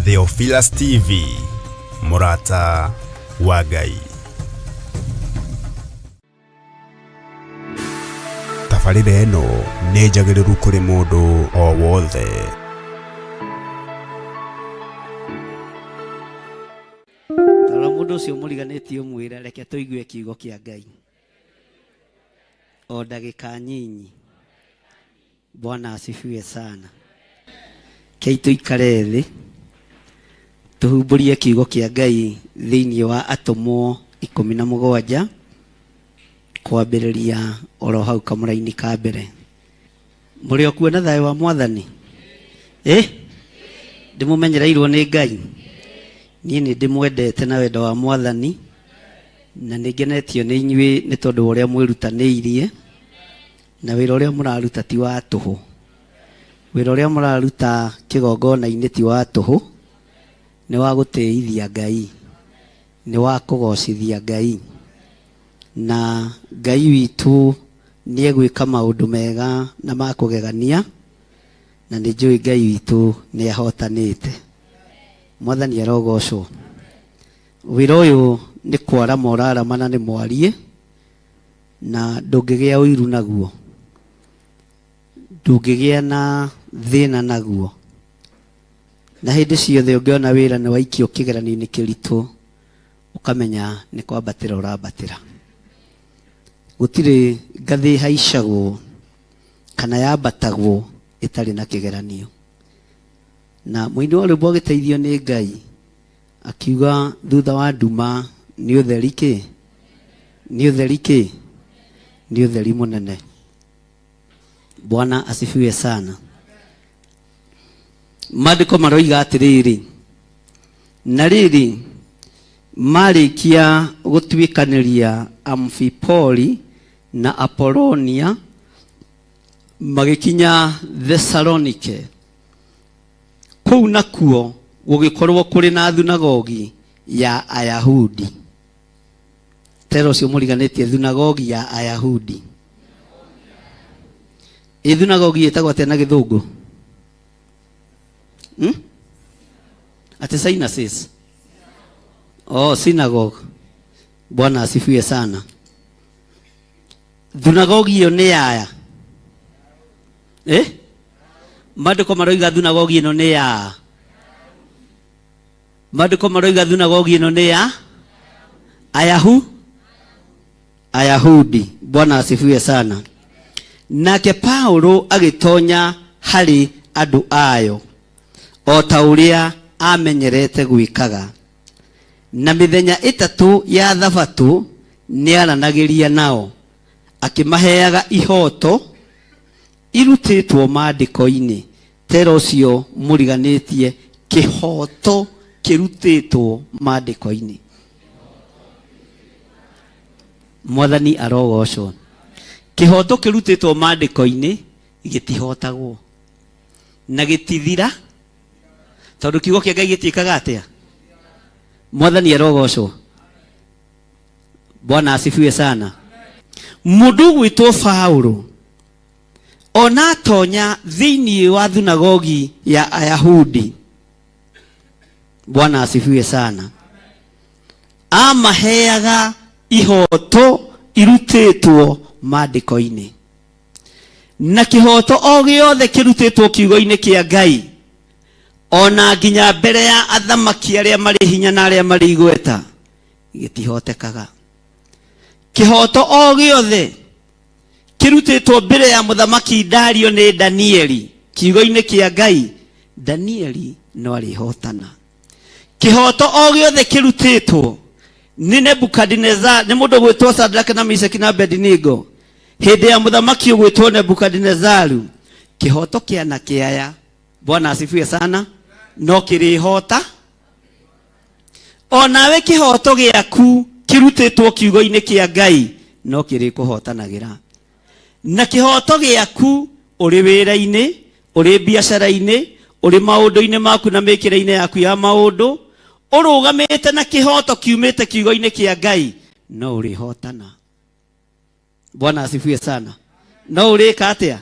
Theophilus TV, mũrata wa Ngai. Tabarĩra ĩno nĩ njagĩrĩru kũrĩ mũndũ o wothe. Tarora mũndũ ũcio mũriganĩtie ũmwĩre reke tũigue kiugo kĩa Ngai o ndagĩka nyinyi. Bwana asifiwe sana. Kei tũikare thĩ tũhumbũrie kiugo kĩa Ngai thĩinĩ wa atũmwo 17 kwambĩrĩria oro hau kamũraini ka mbere. Mũrĩ o kuo na thayũ wa Mwathani? Ĩ ndĩmũmenyereirwo nĩ Ngai? Niĩ nĩ ndĩmwendete na wendo wa Mwathani na nĩ ngenetio nĩ inyuĩ nĩ tondũ wa ũrĩa mwĩrutanĩirie na wĩra ũrĩa mũraruta ti wa tũhũ. Wĩra ũrĩa mũraruta kĩgongona-inĩ ti wa tũhũ, nĩ wa gũtĩithia Ngai, nĩ wa kũgocithia Ngai. Na Ngai witũ nĩ egwĩka maũndũ mega na ma kũgegania, na nĩ njũĩ Ngai witũ nĩ ahotanĩte. Mwathani arogocwo. Wĩra ũyũ nĩ kwarama ũrarama na nĩ mwariĩ, na ndũngĩgĩa ũiru naguo, ndũngĩgĩa na thĩna naguo. Na hĩndĩ ciothe ũngĩona wĩra nĩ waikio kĩgeranio-inĩ kĩritũ, ũkamenya nĩ kwambatĩra ũrambatĩra. Gũtirĩ ngathĩ ĩhaicagwo kana yambatagwo ĩtarĩ na kĩgeranio. Na mũini wa rwĩmbo agĩteithio nĩ Ngai akiuga thutha wa nduma nĩ ũtheri kĩ? Nĩ ũtheri kĩ? Nĩ ũtheri mũnene. Bwana asifiwe sana. Maandĩko maroiga atĩrĩrĩ, na rĩrĩ, marĩkia gũtuĩkanĩria Amfipoli na Apolonia, magĩkinya Thesalonike. Kũu nakuo gũgĩkorwo kũrĩ na thunagogi ya Ayahudi. Tera ũcio mũriganĩtie thunagogi ya Ayahudi. Ĩ thunagogi ĩtagwo atĩa na gĩthũngũ? Hmm? Ati synasis. Oh, synagogue. Bwana asifiwe sana. Thunagogi ĩyo nĩ yaya. Eh? Maandĩko maroiga thunagogi ĩno nĩ ya. Maandĩko maroiga thunagogi ĩno nĩ ya Ayahu Ayahudi. Bwana asifiwe sana. Nake Paulo agĩtonya harĩ andũ ayo o ta ũrĩa amenyerete gwĩkaga, na mĩthenya ĩtatũ ya thabatũ nĩaranagĩria nao, akĩmaheaga ihooto irutĩtwo maandĩko-inĩ. Tera ũcio mũriganĩtie kĩhooto kĩrutĩtwo maandĩko-inĩ. Mwathani arogocwo. Kĩhooto kĩrutĩtwo maandĩko-inĩ gĩtihotagwo na gĩtithira, tondũ kiugo kĩa Ngai gĩtiĩkaga atĩa? Mwathani arogocwo. Bwana asifiwe sana. Mũndũ ũgwĩtwo Paulo ona atonya thĩinĩ wa thunagogi ya Ayahudi, Bwana asifiwe sana, amaheaga ihoto irutĩtwo maandĩko-inĩ, na kĩhoto o gĩothe kĩrutĩtwo kiugo-inĩ kĩa Ngai, ona nginya mbere ya athamaki arĩa marĩ hinya na arĩa marĩ igweta, gĩtihotekaga. Kĩhoto o gĩothe kĩrutĩtwo mbere ya mũthamaki Dario nĩ Danieli kiugo-inĩ kĩa Ngai, Danieli no arĩhotana. Kĩhoto o gĩothe kĩrutĩtwo nĩ Nebukadineza, nĩ mũndũ gwĩtwo Sadraka na Meshaki na Abednego hĩndĩ ya mũthamaki ũgwĩtwo Nebukadinezaru, kĩhoto kĩa na kĩaya, Bwana asifiwe sana, no kĩrĩhota. O nawe kĩhoto gĩaku kĩrutĩtwo kiugo-inĩ kĩa Ngai no kĩrĩkũhotanagĩra. Na kĩhoto gĩaku ũrĩ wĩra-inĩ, ũrĩ biacara-inĩ, ũrĩ maũndũ-inĩ maku na mĩkĩre-inĩ yaku ya maũndũ, ũrũgamĩte na kĩhoto kiumĩte kiugo-inĩ kĩa Ngai, no ũrĩhotana. Bwana asifiwe sana. No ũrĩka atĩa?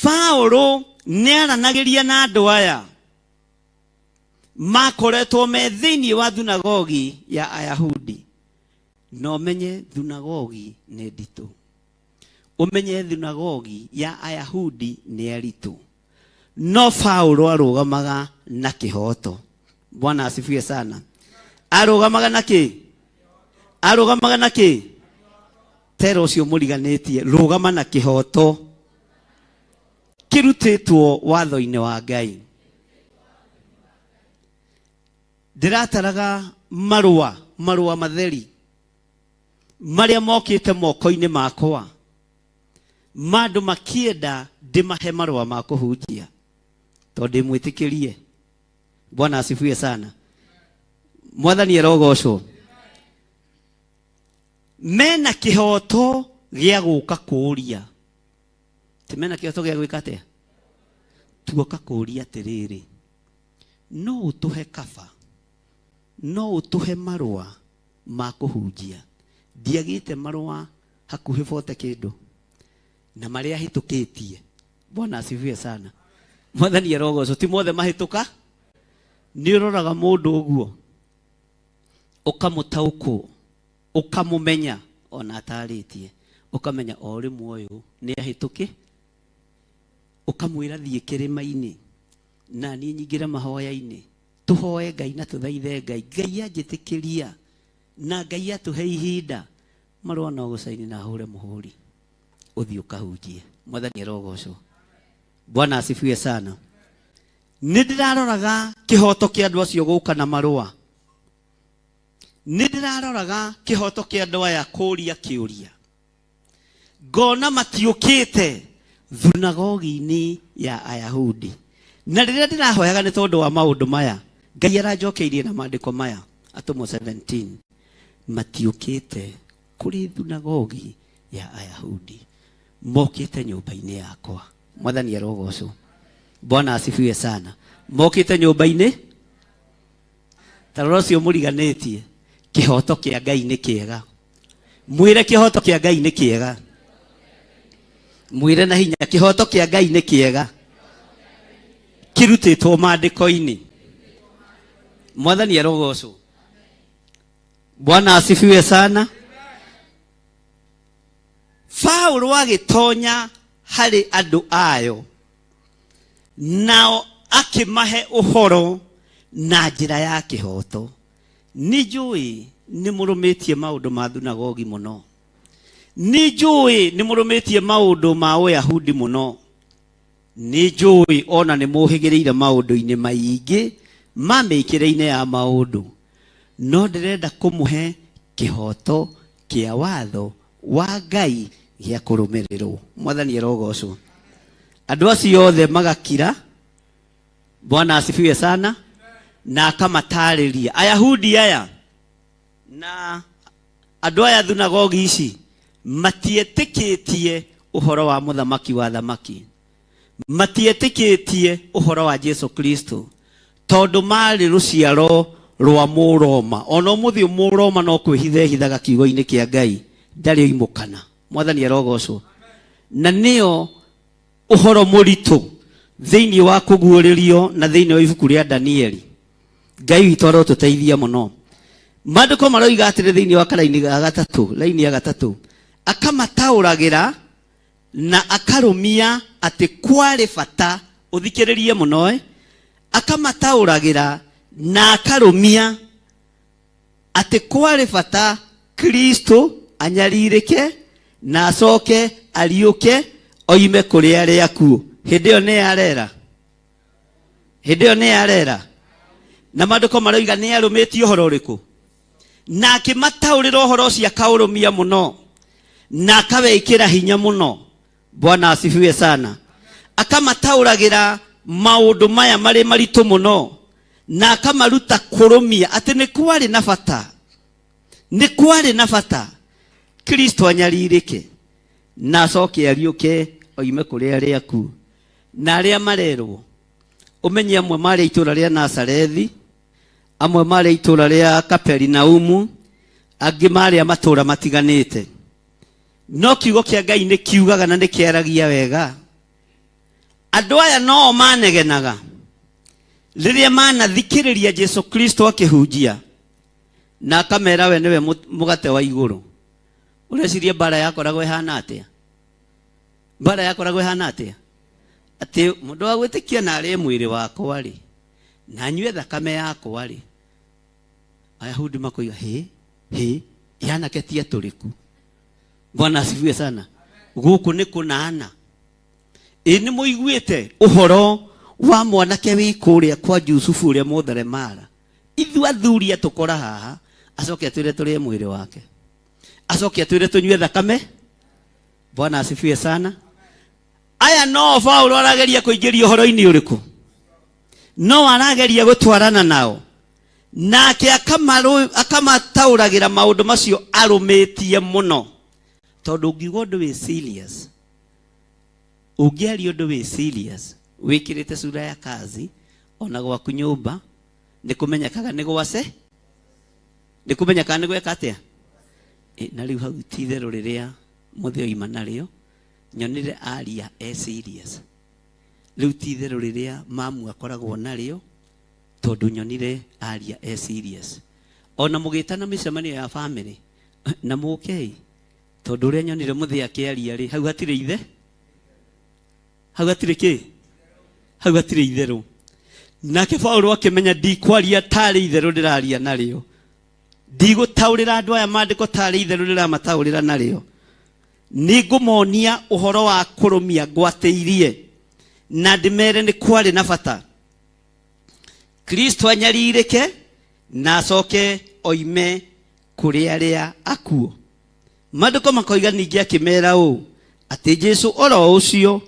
Paulo Nĩ aranagĩria na andũ aya makoretwo me thĩinĩ wa thunagogi ya Ayahudi. Na ũmenye thunagogi nĩ nditũ, ũmenye thunagogi ya Ayahudi nĩ aritũ, no Paulo arũgamaga na kĩhooto. Bwana asifiwe sana. Arũgamaga na kĩ? Arũgamaga na kĩ? Tera ũcio mũriganĩtie, rũgama na kĩhooto kĩrutĩtwo watho-inĩ wa Ngai. Ndĩrataraga marũa, marũa matheri marĩa mokĩte moko-inĩ makwa, ma andũ makĩenda ndĩmahe marũa ma kũhunjia tondũ ndĩmwĩtĩkĩrie. Bwana asifiwe sana. Mwathani arogocwo. Mena kĩhoto gĩa gũka kũũria, ti mena kĩhoto gĩa gwĩka atĩa? Tuoka kũũria atĩrĩrĩ, no ũtũhe kaba, no ũtũhe marũa ma kũhunjia? Ndiagĩte marũa hakuhĩ bote kĩndũ na marĩa hĩtũkĩtie. Bwana asifiwe sana. Mwathani arogocwo. Ti mothe mahĩtũka. Nĩ ũroraga mũndũ ũguo ũkamũtaũkwo, ũkamũmenya ona atarĩtie, ũkamenya o rĩmwe ũyũ nĩ ahĩtũkĩ, ũkamwĩra thiĩ kĩrĩma-inĩ na niĩ nyingĩre mahoya-inĩ, tũhoe Ngai na tũthaithe Ngai, Ngai anjĩtĩkĩria na Ngai atũhe ihinda, marũa no gũcaini na hũre mũhũri, ũthiĩ ũkahunjie. Mwathani arogocwo. Bwana asifiwe sana. Nĩ ndĩraroraga kĩhoto kĩa andũ acio gũka na marũa, nĩ ndĩraroraga kĩhoto kĩa andũ aya kũria kĩũria, ngona matiũkĩte thunagogi-inĩ ya Ayahudi. Na rĩrĩa ndĩrahoyaga nĩ tondũ wa maũndũ maya, Ngai aranjokeirie na maandĩko maya, Atũmwo 17, matiũkĩte kũrĩ thunagogi ya Ayahudi, mokĩte nyũmba-inĩ yakwa. Mwathani arogocwo. Bwana asifiwe sana. Mokĩte nyũmba-inĩ. Ta rora ũcio mũriganĩtie, kĩhoto kĩa Ngai nĩ kĩega. Mwĩre kĩhoto kĩa Ngai nĩ kĩega. Mwĩre na hinya, kĩhoto kĩa Ngai nĩ kĩega, kĩrutĩtwo maandĩko-inĩ. Mwathani arogocwo. Bwana asifiwe sana. Paulo agĩtonya harĩ andũ ayo, nao akĩmahe ũhoro na njĩra ya kĩhooto. Nĩ njũĩ nĩ mũrũmĩtie maũndũ ma thunagogi mũno, nĩ njũĩ nĩ mũrũmĩtie maũndũ ma Ũyahudi mũno, nĩ njũĩ ona nĩ mũhĩgĩrĩire maũndũ-inĩ maingĩ ma mĩkĩre-inĩ ya maũndũ, no ndĩrenda kũmũhe kĩhooto kĩa watho wa Ngai gĩa kũrũmĩrĩrwo. Mwathani arogocwo. Andũ acio othe magakira. Bwana asifiwe sana. Na akamatarĩria Ayahudi aya na andũ aya thunagogi ici matietĩkĩtie ũhoro wa mũthamaki wa thamaki, matietĩkĩtie ũhoro wa Jesu Kristo, tondũ marĩ rũciaro rwa Mũroma. Ona ũmũthĩ Mũroma no kwĩhitha ehithaga kiugo-inĩ kĩa Ngai, ndarĩ oimũkana. Mwathani arogocwo. Na nĩyo ũhoro mũritũ thĩinĩ wa kũguũrĩrio na thĩinĩ wa ibuku rĩa Danieli. Ngai witũ arotũteithia mũno. Maandĩko maroiga atĩrĩ thĩinĩ wa karaini ga gatatũ, raini ya gatatũ, akamataũragĩra na akarũmia atĩ kwarĩ bata, ũthikĩrĩrie mũno, akamataũragĩra na akarũmia atĩ kwarĩ bata Kristo anyarirĩke na acoke ariũke oime kũrĩ arĩa akuũ. Hĩndĩ ĩyo nĩ yarera, hĩndĩ ĩyo nĩ yarera. Na maandĩko maroiga nĩ arũmĩtie ũhoro ũrĩkũ? Na akĩmataũrĩra ũhoro ũcio akaũrũmia mũno na akawĩkĩra hinya mũno. Bwana asifiwe sana. Akamataũragĩra maũndũ maya marĩ maritũ mũno na akamaruta kũrũmia atĩ nĩ kwarĩ na bata, nĩ kwarĩ na bata Kristo anyarirĩke na acoke ariũke oime kũrĩ arĩa akuũ. Na arĩa marerwo ũmenye, amwe marĩ itũũra rĩa Nazarethi, amwe marĩ itũũra rĩa Kaperinaumu, angĩ marĩ a matũũra matiganĩte. No kiugo kĩa Ngai nĩ kiugaga na nĩ kĩaragia wega. Andũ aya no manegenaga rĩrĩa manathikĩrĩria Jesu Kristo akĩhunjia na akamera we nĩwe mũgate wa igũrũ. Ũreciria mbara yakoragwo ĩhana atĩa? Mbara yakoragwo ĩhana atĩa? Atĩ mũndũ wa gwĩtĩkia na arĩe mwĩrĩ wakwa rĩ, na anyue thakame yakwa rĩ, Ayahudi makoiga hĩ hĩ, yanake ti atũrĩku. Bwana asifiwe sana. Gũkũ nĩ kũnana. Ĩ nĩ mũiguĩte ũhoro wa mwanake wĩ kũrĩa kwa Jusufu ũrĩa mũtheremara? Ithuĩ athuri atũkora haha, acoke atwĩre tũrĩe mwĩrĩ wake, acoke atwĩre tũnyue thakame. Bwana asifiwe sana. Aya no Paulo arageria kũingĩria ũhoro-inĩ ũrĩkũ? No arageria gũtwarana nao, nake akamataũragĩra maũndũ macio arũmĩtie mũno, tondũ ũngiuga ũndũ wĩ serious, ũngĩaria ũndũ wĩ serious wĩkĩrĩte sura ya kazi, ona gwaku nyũmba nĩ kũmenyekaga nĩ gwace, nĩ kũmenyekaga nĩ gweka atĩa. Na rĩu hau ti itherũ rĩrĩa mũthĩ oima narĩo nyonire aria e serious. Rĩu ti itherũ rĩrĩa mamu akoragwo narĩo, tondũ nyonire aria e serious. Ona mũgĩtana mĩcemanio ya family na mũkei, tondũ ũrĩa nyonire mũthĩ akĩaria rĩ, hau hatirĩ ithe, hau hatirĩ kĩ, hau hatirĩ itherũ. Nake Paulo akĩmenya ndikwaria tarĩ itherũ ndĩraria narĩo, ndigũtaũrĩra andũ aya maandĩko tarĩ itherũ ndĩramataũrĩra narĩo, nĩngũmonia ũhoro wa kũrũmia ngwatĩirie, na ndĩmere nĩ kwarĩ na bata Kristo anyarirĩke na acoke oime kũrĩ arĩa akuũ. Maandĩko makoiga ningĩ akĩmera ũũ, atĩ Jesu oro ũcio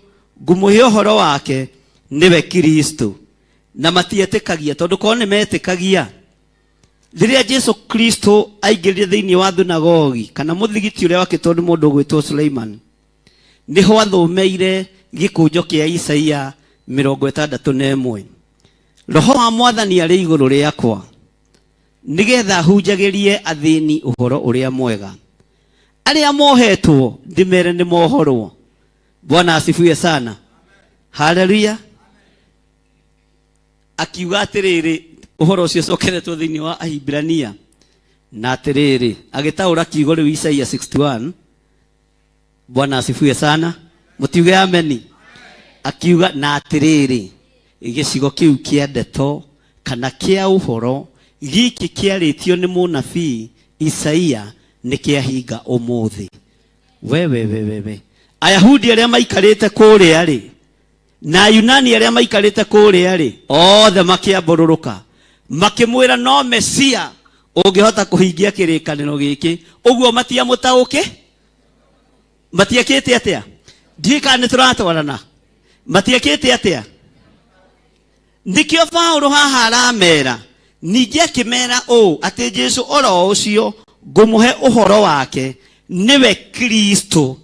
ngũmũhe ũhoro wake nĩwe Kristo. Na matietĩkagia, tondũ korwo nĩ metĩkagia, rĩrĩa Jesu Kristo aingĩrire thĩinĩ wa thunagogi kana mũthigiti ũrĩa wakĩtwo nĩ mũndũ ũgwĩtwo Suleiman, nĩho athomeire gĩkũnjo kĩa Isaia 61. Roho wa Mwathani arĩ igũrũ rĩakwa, nĩgetha hunjagĩrie athĩni ũhoro ũrĩa mwega, arĩa mohetwo ndĩmere nĩ mohorwo. Bwana asifiwe sana, haleluya. Akiuga atĩrĩrĩ, ũhoro ũcio ũcokeretwo thĩinĩ wa Ahibirania, na atĩrĩrĩ, agĩtaũra kiugo rĩu Isaia 61. Bwana asifiwe sana, mũtiuge ameni. Akiuga na atĩrĩrĩ, gĩcigo kĩu kĩa ndeto kana kĩa ũhoro gĩkĩ kĩarĩtio nĩ mũnabii Isaia nĩ kĩahinga ũmũthĩ. We we we we we, Ayahudi arĩa maikarĩte kũrĩa rĩ, na Ayunani arĩa maikarĩte kũrĩa rĩ, othe makĩambũrũrũka makĩmwĩra no Mesia ũngĩhota kũhingia kĩrĩkanĩro gĩkĩ. Ũguo matiamũtaũkĩ, matiekĩte atĩa? Ndiũĩ kana nĩ tũratwarana. Matiekĩte atĩa? Nĩkĩo Paulo haha aramera, ningĩ akĩmera ũũ, atĩ Jesu oro ũcio ngũmũhe ũhoro wake nĩwe Kristo.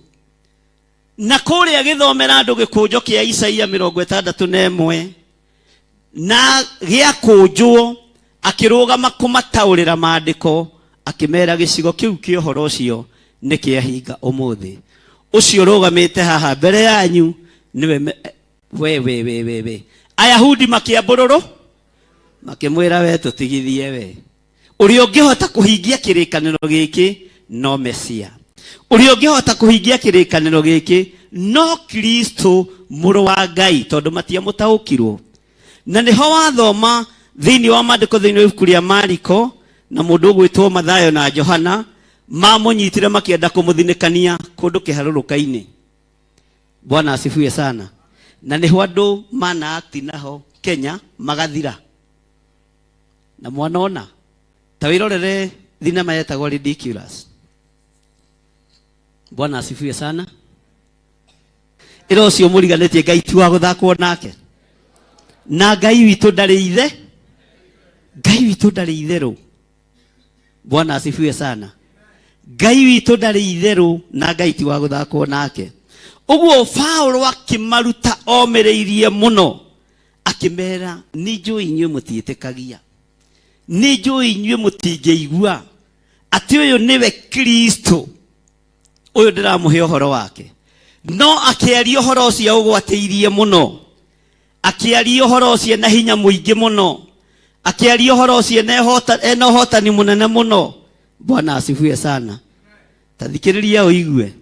Na kũrĩa gĩthomera andũ gĩkũnjo kĩa Isaia 61 na gĩakũnjwo, akĩrũgama kũmataũrĩra maandĩko, akĩmera gĩcigo kĩu kĩa ũhoro ũcio nĩ kĩahinga ũmũthĩ. Ũcio ũrũgamĩte haha mbere yanyu nĩwe we we we we we. Ayahudi makĩambũrũrũ makĩmwĩra, we tũtigithie we, ũrĩa ũngĩhota kũhingia kĩrĩkanĩro gĩkĩ no Mesia, ũrĩa ũngĩhota kũhingia kĩrĩkanĩro gĩkĩ no Kristo mũrũ wa Ngai, tondũ matiamũtaũkirwo. Na nĩho wathoma thĩinĩ wa maandĩko thĩinĩ wa ibuku rĩa Mariko, na mũndũ ũgwĩtwo Mathayo na Johana mamũnyitire makĩenda kũmũthinĩkania kũndũ kĩharũrũka-inĩ. Bwana asifiwe sana. Na nĩho andũ mana akti naho Kenya magathira. Na mwanona ta wĩrorere thinema yetagwo Ridiculous. Bwana asifiwe sana. Ĩra ũcio mũriganĩtie Ngai ti wa gũthakwo nake, na Ngai witũ ndarĩ ithe, Ngai witũ ndarĩ itherũ. Bwana asifiwe sana. Ngai witũ ndarĩ itherũ na Ngai ti wa gũthakwo nake. Ũguo Paulo akĩmaruta omĩrĩirie mũno, akĩmera nĩ njũĩ inyuĩ mũtiĩtĩkagia, nĩ njũĩ inyuĩ mũtingĩigua atĩ ũyũ nĩwe Kristo ũyũ ndĩramũhe ũhoro wake. No akĩaria ũhoro ũcio ũgwatĩirie mũno. Akĩaria ũhoro ũcio na hinya mũingĩ mũno, akĩaria ũhoro ũcio ena ũhotani mũnene mũno. Bwana asifiwe sana. Ta thikĩrĩria ũigue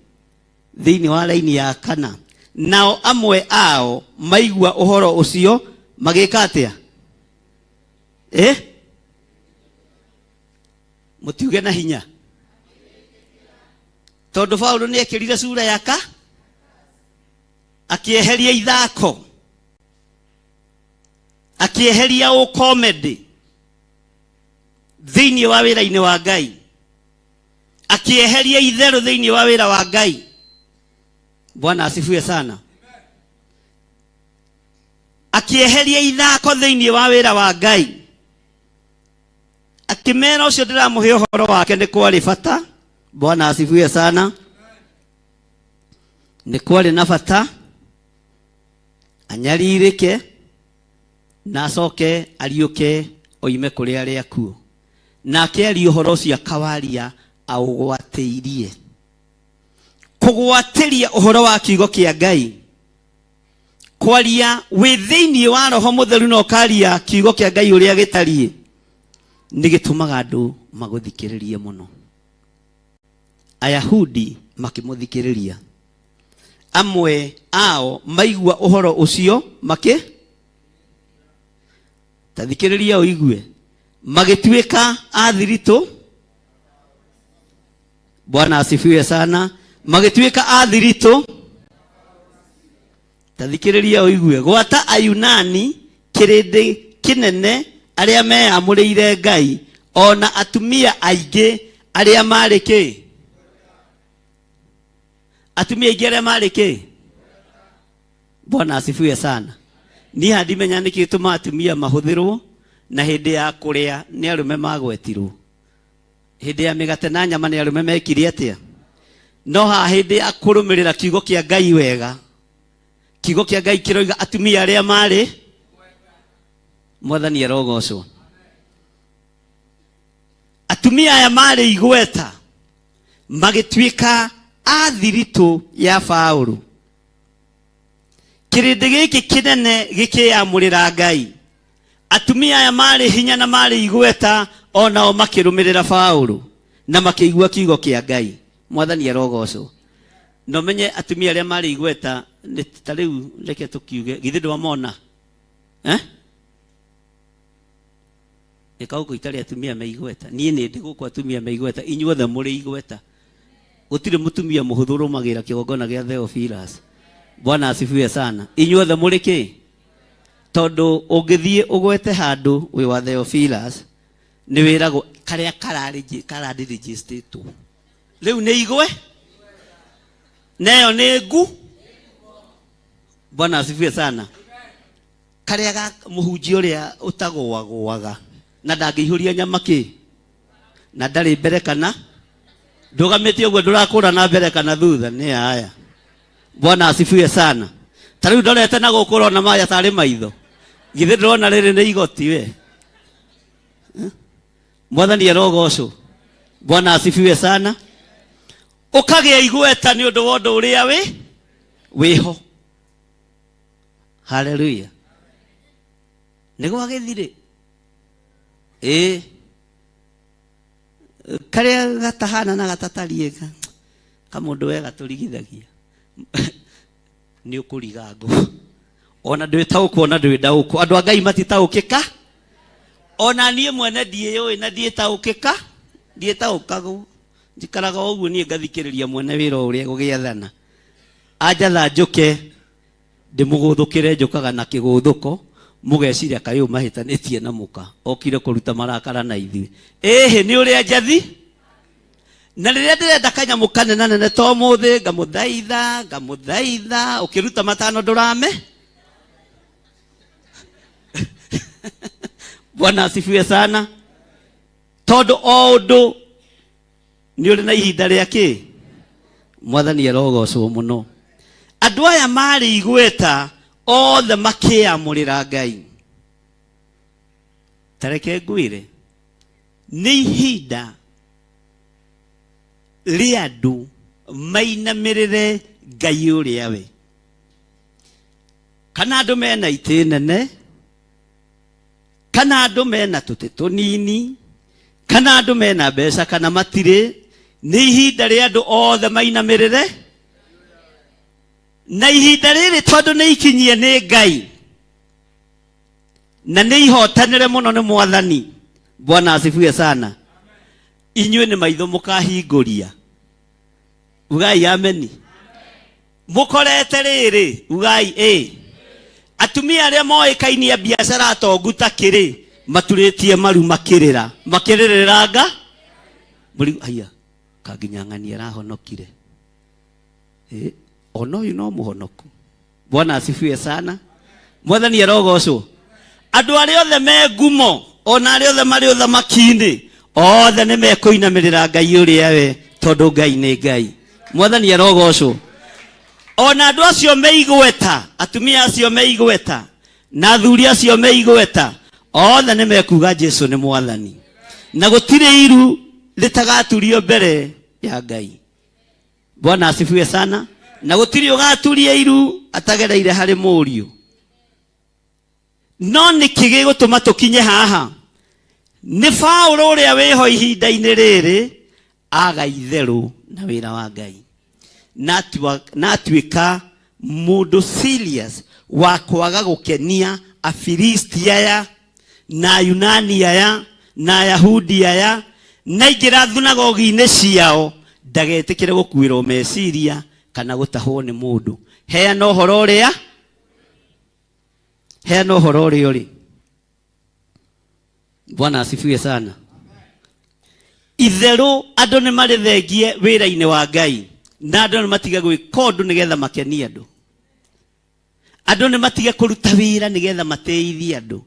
thĩinĩ wa raini ya kana. Nao amwe ao maigua ũhoro ũcio magĩka atĩa? Eh? Mũtiuge na hinya, tondũ Paulo nĩ ekĩrire sura ya ka, akĩeheria ithako, akĩeheria ũkomedy thĩinĩ wa wĩra-inĩ wa Ngai, akĩeheria itherũ thĩinĩ wa wĩra wa Ngai. Bwana asifiwe sana. Akĩeheria ithako thĩinĩ wa wĩra wa Ngai, akĩmera ũcio ndĩramũhe ũhoro wake nĩ kwarĩ bata. Bwana asifiwe sana. Nĩ kwarĩ na bata anyarirĩke na acoke ariũke oime kũrĩ arĩa akuũ. Nake aria ũhoro ũcio akawaria aũgwatĩirie. Kũgwatĩria ũhoro wa kiugo kĩa Ngai, kwaria wĩ thĩinĩ wa Roho Mũtheru na ũkaria kiugo kĩa Ngai ũrĩa gĩtariĩ, nĩ gĩtũmaga andũ magũthikĩrĩrie mũno. Ayahudi makĩmũthikĩrĩria, amwe ao maigua ũhoro ũcio makĩ ta thikĩrĩria ũigue, magĩtuĩka a thiritũ. Bwana asifiwe sana. Magĩtuĩka a thiritũ. Ta thikĩrĩria ũigue, gwata Ayunani kĩrĩndĩ kĩnene arĩa meyamũrĩire Ngai, ona atumia aingĩ arĩa marĩ kĩ, atumia aingĩ arĩa marĩ kĩ. Bwana asifiwe sana. Niĩ haha ndimenya nĩkĩ gĩtũmaga atumia mahũthĩrwo, na hĩndĩ ya kũrĩa nĩ arũme magwetirwo, hĩndĩ ya mĩgate na nyama nĩ arũme mekire atĩa, no haha hĩndĩ ya kũrũmĩrĩra kiugo kĩa Ngai wega, kiugo kĩa Ngai kĩroiga atumia arĩa marĩ. Mwathani arogocwo. Atumia aya marĩ igweta magĩtuĩka a thiritũ ya Paũlũ. Kĩrĩndĩ gĩkĩ kĩnene gĩkĩyamũrĩra Ngai. Atumia aya marĩ hinya na marĩ igweta onao makĩrũmĩrĩra Paũlũ na makĩigua kiugo kĩa Ngai. Mwathani arogocwo. Na ũmenye atumia arĩa marĩ igweta nĩ ta rĩu, reke tũkiuge, githĩ ndwamona, eh? Ĩka gũkũ itarĩ atumia me igweta. Niĩ nĩ ndĩ gũkũ atumia me igweta, inyuothe mũrĩ igweta. Gũtirĩ mũtumia mũhũthũ ũrũmagĩra kĩgongona gĩa Theophilus. Bwana asifiwe sana. Inyuothe mũrĩ kĩ? Tondũ ũngĩthiĩ ũgwete handũ wĩ wa Theophilus, nĩ wĩragwo karĩa kararĩrĩgĩstĩtwo rĩu nĩ igwe neyo nĩ ngu. Bwana asifiwe sana. Karĩa ga mũhunjia ũrĩa ũtagũagũaga na ndangĩihũria nyama kĩ na ndarĩ mbere kana ndũgamĩte ũguo, ndũrakũra na mbere kana thutha, nĩ aya. Bwana asifiwe sana. Ta rĩu ndorete na gũkũ ũrona maya tarĩ maitho, githĩ ndĩrona rĩrĩ nĩ igoti we? Mwathani arogocwo. Bwana asifiwe sana. Ũkagĩa igweta nĩ ũndũ wa ũndũ ũrĩa wĩ wĩho. Haleluya. Nĩ gwagĩthirĩ ĩĩ karĩa gatahana na gatatariĩ kamũndũ we gatũrigithagia nĩ ũkũriga ngũ, ona ndwĩtaũkwo ona ndwĩndaũkwo. Andũ a Ngai matitaũkĩka, ona niĩ mwene ndiĩyũĩ na ndiĩtaũkĩka, ndiĩtaũkagwo. Njikaraga o ũguo niĩ ngathikĩrĩria mwene wĩra ũrĩa gũgĩathana. Anjatha njũke ndĩmũgũthũkĩre, njũkaga na kĩgũthũko, mũgeciria kaĩ ũyũ mahĩtanĩtie na mũka okire kũruta marakara na ithuĩ. Ĩhĩ, nĩ ũrĩa njathi na rĩrĩa ndĩrenda kanyamũ kanena nene to mũthĩ, ngamũthaitha ngamũthaitha, ũkĩruta matano ndũrame. Bwana asifiwe sana. Tondũ o ũndũ nĩ ũrĩ na ihinda rĩa kĩ. Mwathani arogocwo mũno. Andũ aya marĩ igweta othe makĩamũrĩra Ngai. Tareke ngwĩre, nĩ ihinda rĩa andũ mainamĩrĩre Ngai ũrĩa we. Kana andũ mena itĩ nene, kana andũ mena tũtĩ tũnini, kana andũ mena mbeca kana matirĩ, nĩ ihinda rĩa andũ othe mainamĩrĩre. Na ihinda rĩrĩ tondũ nĩ ikinyie nĩ Ngai na nĩ ihotanĩre mũno nĩ Mwathani. Bwana asifiwe sana. Inyuĩ nĩ maitho mũkahingũria. Ugai ameni. Mũkorete rĩrĩ, ugai ĩ. Atumia arĩa moĩkaine a biacara atongu ta kĩrĩ, maturĩtie maru makĩrĩra, makĩrĩrĩranga mũrigo. Haiya, kanginya ng'ani arahonokire. Ĩ, ona ũyũ no mũhonoku. Bwana asifiwe sana. Mwathani arogocwo. Andũ arĩa othe me ngumo, ona arĩa othe marĩ ũthamaki-inĩ, othe nĩ mekũinamĩrĩra Ngai ũrĩa we, tondũ Ngai nĩ Ngai. Mwathani arogocwo. Ona andũ acio me igweta, atumia acio me igweta, na athuri acio me igweta, othe nĩ mekuga Jesu nĩ Mwathani. Na gũtirĩ iru rĩtagaturio mbere ya Ngai. Bwana asifiwe sana. Na gũtirĩ ũgaturia iru atagereire harĩ mũriũ. No nĩkĩ gĩgũtũma tũkinye haha? Nĩ Paũlũ ũrĩa wĩho ihinda-inĩ rĩrĩ aga itherũ na wĩra wa Ngai, na atuĩka mũndũ serious wa kwaga gũkenia Afilisti aya na Ayunani aya na Ayahudi aya, na aingĩra thunagogi-inĩ ciao ndagetĩkĩre gũkuĩrwo meciria kana gũtahwo nĩ mũndũ. Heana ũhoro ũrĩa, heana ũhoro ũrĩa ũrĩ. Bwana asifiwe sana. Itherũ andũ nĩ marĩthengie wĩra-inĩ wa Ngai, na andũ nĩ matige gwĩka ũndũ nĩgetha makenie andũ. Andũ nĩ matige kũruta wĩra nĩgetha mateithie andũ.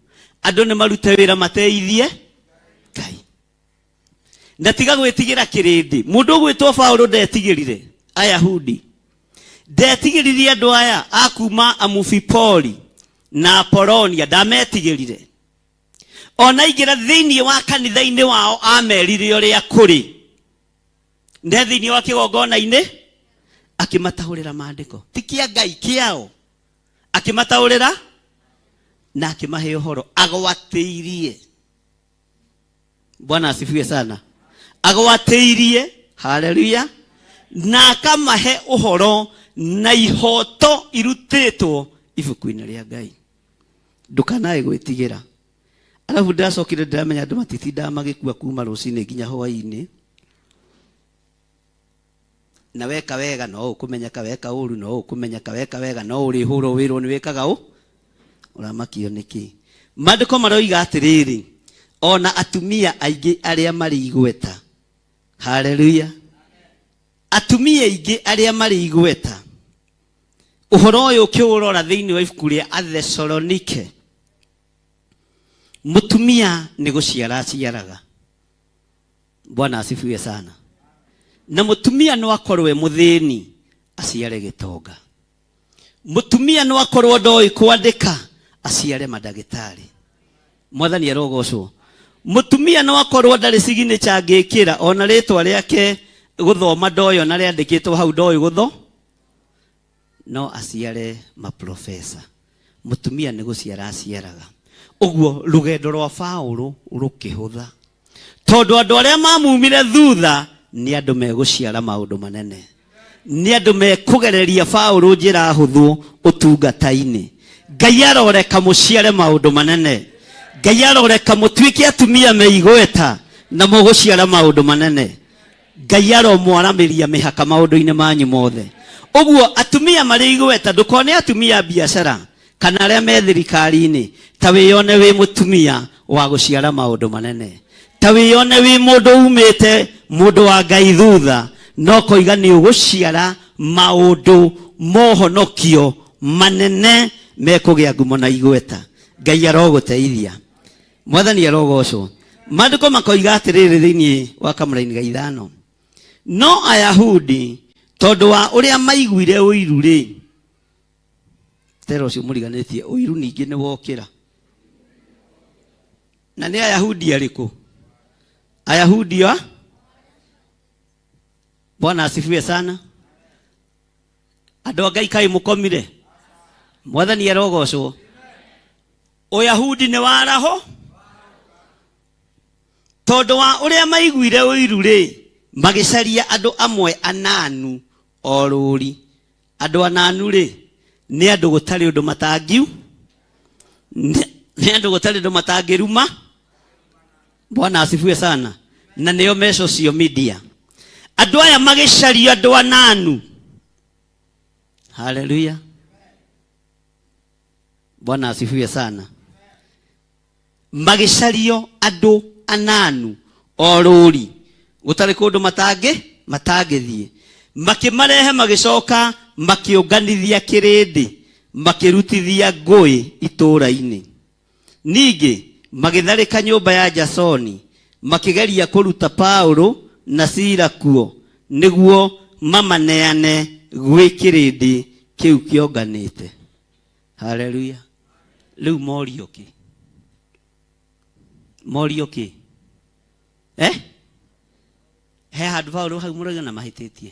Andũ nĩ marute wĩra mateithie Ngai. Na tiga gwĩtigĩra kĩrĩndĩ. Mũndũ ũgwĩtwo Paũlũ ndetigĩrire Ayahudi, ndetigĩrire andũ aya a kuma Amufipoli na Apolonia, ndametigĩrire. Ona aingĩra thĩinĩ wa kanitha-inĩ wao amerire ũrĩa kũrĩ. Ne thĩinĩ wa kĩgongona-inĩ akĩmataũrĩra maandĩko, ti kĩa Ngai, kĩao. Akĩmataũrĩra na akĩmahe ũhoro agwatĩirie. Bwana asifiwe sana. Agwatĩirie, haleluya, na akamahe ũhoro na ihoto irutĩtwo ibuku-inĩ rĩa Ngai. Ndũkanae gwĩtigĩra. Arabu ndĩracokire ndĩramenya andũ matitindaga magĩkua kuma rũcinĩ nginya hwaĩ-inĩ. Na weka wega no ũkũmenyeka, weka ũru no ũkũmenyeka, weka wega no ũrĩhũrwo wĩrwo nĩ wĩkaga ũ. Ũramakio nĩkĩ? Maandĩko maroiga atĩrĩrĩ, ona atumia aingĩ arĩa marĩ igweta, haleluya, atumia aingĩ arĩa marĩ igweta, ũhoro ũyũ ũkĩũrora thĩinĩ wa ibuku rĩa Athesalonike, mũtumia nĩ gũciara aciaraga. Bwana asifiwe sana. Na mũtumia no akorwo e mũthĩni aciare gĩtonga. Mũtumia no akorwo ndoĩ kwandĩka aciare mandagĩtarĩ. Mwathani arogocwo. Mũtumia no akorwo ndarĩ signature angĩkĩra, ona rĩtwa rĩake gũthoma ndoĩ, ona rĩandĩkĩtwo hau ndoĩ gũtho, no aciare maprofesa. Mũtumia nĩ gũciara aciaraga. Ũguo rũgendo rwa Paũlũ rũkĩhũtha, tondũ andũ arĩa mamumire thutha nĩ andũ megũciara maũndũ manene, nĩ andũ mekũgereria Paũlũ njĩra hũthũ ũtungata-inĩ. Ngai aroreka mũciare maũndũ manene. Ngai aroreka mũtuĩke atumia me igweta na mũgũciara maũndũ manene. Ngai aromwaramĩria mĩhaka maũndũ-inĩ manyu mothe. Ũguo atumia marĩ igweta, ndũkone atumia a biacara kana arĩa me thirikari-inĩ ta wĩyone wĩ mũtumia wa gũciara maũndũ manene, ta wĩyone wĩ mũndũ umĩte mũndũ wa Ngai thutha, no koiga nĩ ũgũciara maũndũ mohonokio manene mekũgĩa ngumo na igweta. Ngai arogũteithia. Mwathani arogocwo. Maandĩko makoiga atĩrĩrĩ thĩinĩ wa kamũraini ga 5, no Ayahudi tondũ wa ũrĩa maiguire ũiru-rĩ, tera ũcio mũriganĩtie, ũiru ningĩ nĩ wokĩra. Na nĩ Ayahudi arĩkũ? Ayahudi a Bwana asifiwe sana. Andũ a Ngai kaĩ mũkomire? Mwathani arogocwo. Ũyahudi nĩ waraho tondũ wa ũrĩa maiguire ũiru rĩ, magĩcaria andũ amwe ananu o rũri. Andũ ananu rĩ, nĩ andũ gũtarĩ ũndũ matangiu, nĩ andũ gũtarĩ ũndũ matangĩruma. Bwana asifiwe sana. Na nĩo me social media. Andũ aya magĩcaria andũ ananu. Haleluya. Bwana asifiwe sana. Magĩcario andũ ananu o rũri gũtarĩ kũndũ matangĩ matangĩthiĩ, makĩmarehe, magĩcoka makĩũnganithia kĩrĩndĩ, makĩrutithia ngũĩ itũũra-inĩ. Ningĩ magĩtharĩka nyũmba ya Jasoni, makĩgeria kũruta Paulo na Sila kuo nĩguo mamaneane gwĩ kĩrĩndĩ kĩu kĩonganĩte. Haleluya. Rĩu morio kĩ? Morio kĩ? Eh? He handũ Paulo hau mũrauga na mahĩtĩtie?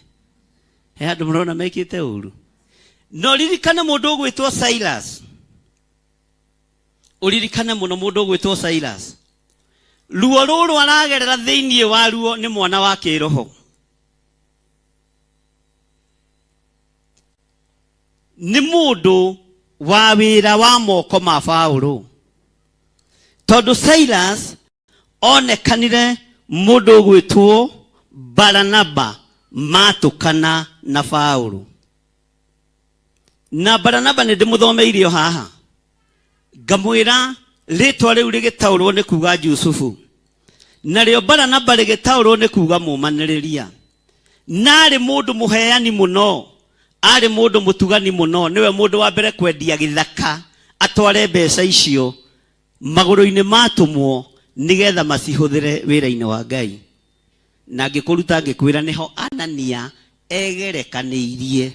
He handũ mũrona mekĩte ũru? No ririkane mũndũ ũgwĩtwo Silas. Ũririkane mũno mũndũ ũgwĩtwo Silas. Ruo rũrũ aragerera thĩinĩ wa ruo nĩ mwana wa kĩroho. Nĩ mũndũ wa wĩra wa moko ma Paulo. Tondũ Silas onekanire mũndũ ũgwĩtwo Baranaba matũkana na Paulo. Na Baranaba nĩ ndĩmũthomeirie o haha, ngamwĩra rĩtwa rĩu rĩgĩtaũrwo nĩ kuga Jusufu, narĩo Baranaba rĩgĩtaũrwo nĩ kuga mũmanĩrĩria. Na arĩ mũndũ mũheani mũno, arĩ mũndũ mũtugani mũno, nĩwe mũndũ wa mbere kwendia gĩthaka atware mbeca icio magũrũ-inĩ ma atũmwo nĩgetha macihũthĩre wĩra-inĩ wa Ngai. Na ngĩkũruta ngĩkwĩra nĩho Anania egerekanĩirie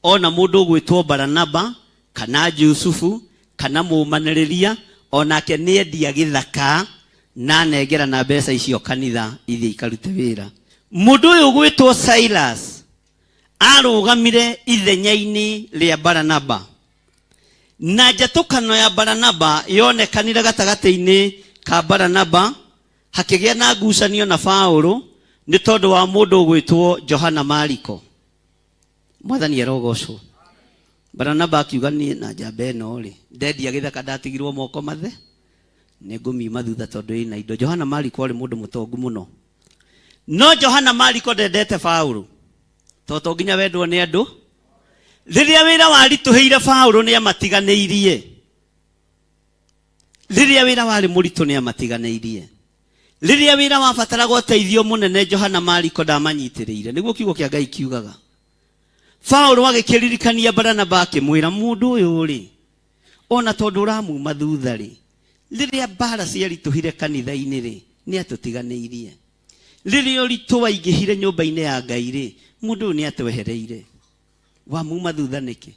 ona mũndũ ũgwĩtwo Baranaba kana Jusufu kana mũmanĩrĩria, onake nĩendia gĩthaka na anengera na mbeca icio kanitha ithiĩ ikarute wĩra. Mũndũ ũyũ ũgwĩtwo Silas arũgamire ithenya-inĩ rĩa Baranaba, na njatũkano ya Baranaba yonekanire gatagatĩ-inĩ ka Baranaba, hakĩgĩa na ngucanio na Paulo nĩ tondũ wa mũndũ ũgwĩtwo Johana Mariko. Mwathani arogocwo. Baranaba akiuga niĩ na njamba ĩno rĩ, ndendia gĩthaka ndatigirwo moko mathe, nĩ ngũmiuma thutha tondũ ĩna indo. Johana Mariko arĩ mũndũ mũtongu mũno, no Johana Mariko ndendete Paulo, tondũ to nginya wendwo nĩ andũ. Rĩrĩa wĩra waritũhĩire Paulo nĩ amatiganĩirie. Rĩrĩa wĩra warĩ mũritũ nĩ amatiganĩirie. Rĩrĩa wĩra wabataraga ũteithio mũnene Johana Mariko ndamanyitĩrĩire. Nĩguo kiugo kĩa Ngai kiugaga. Paulo agĩkĩririkania Baranaba akĩmwĩra, mũndũ ũyũ rĩ, ona tondũ ũramuma thutha rĩ, rĩrĩa mbara ciaritũhire kanitha-inĩ rĩ, nĩ atũtiganĩirie. Rĩrĩa ũritũ waingĩhire nyũmba-inĩ ya Ngai rĩ, mũndũ ũyũ nĩ atwehereire. Wamuma thutha nĩkĩ?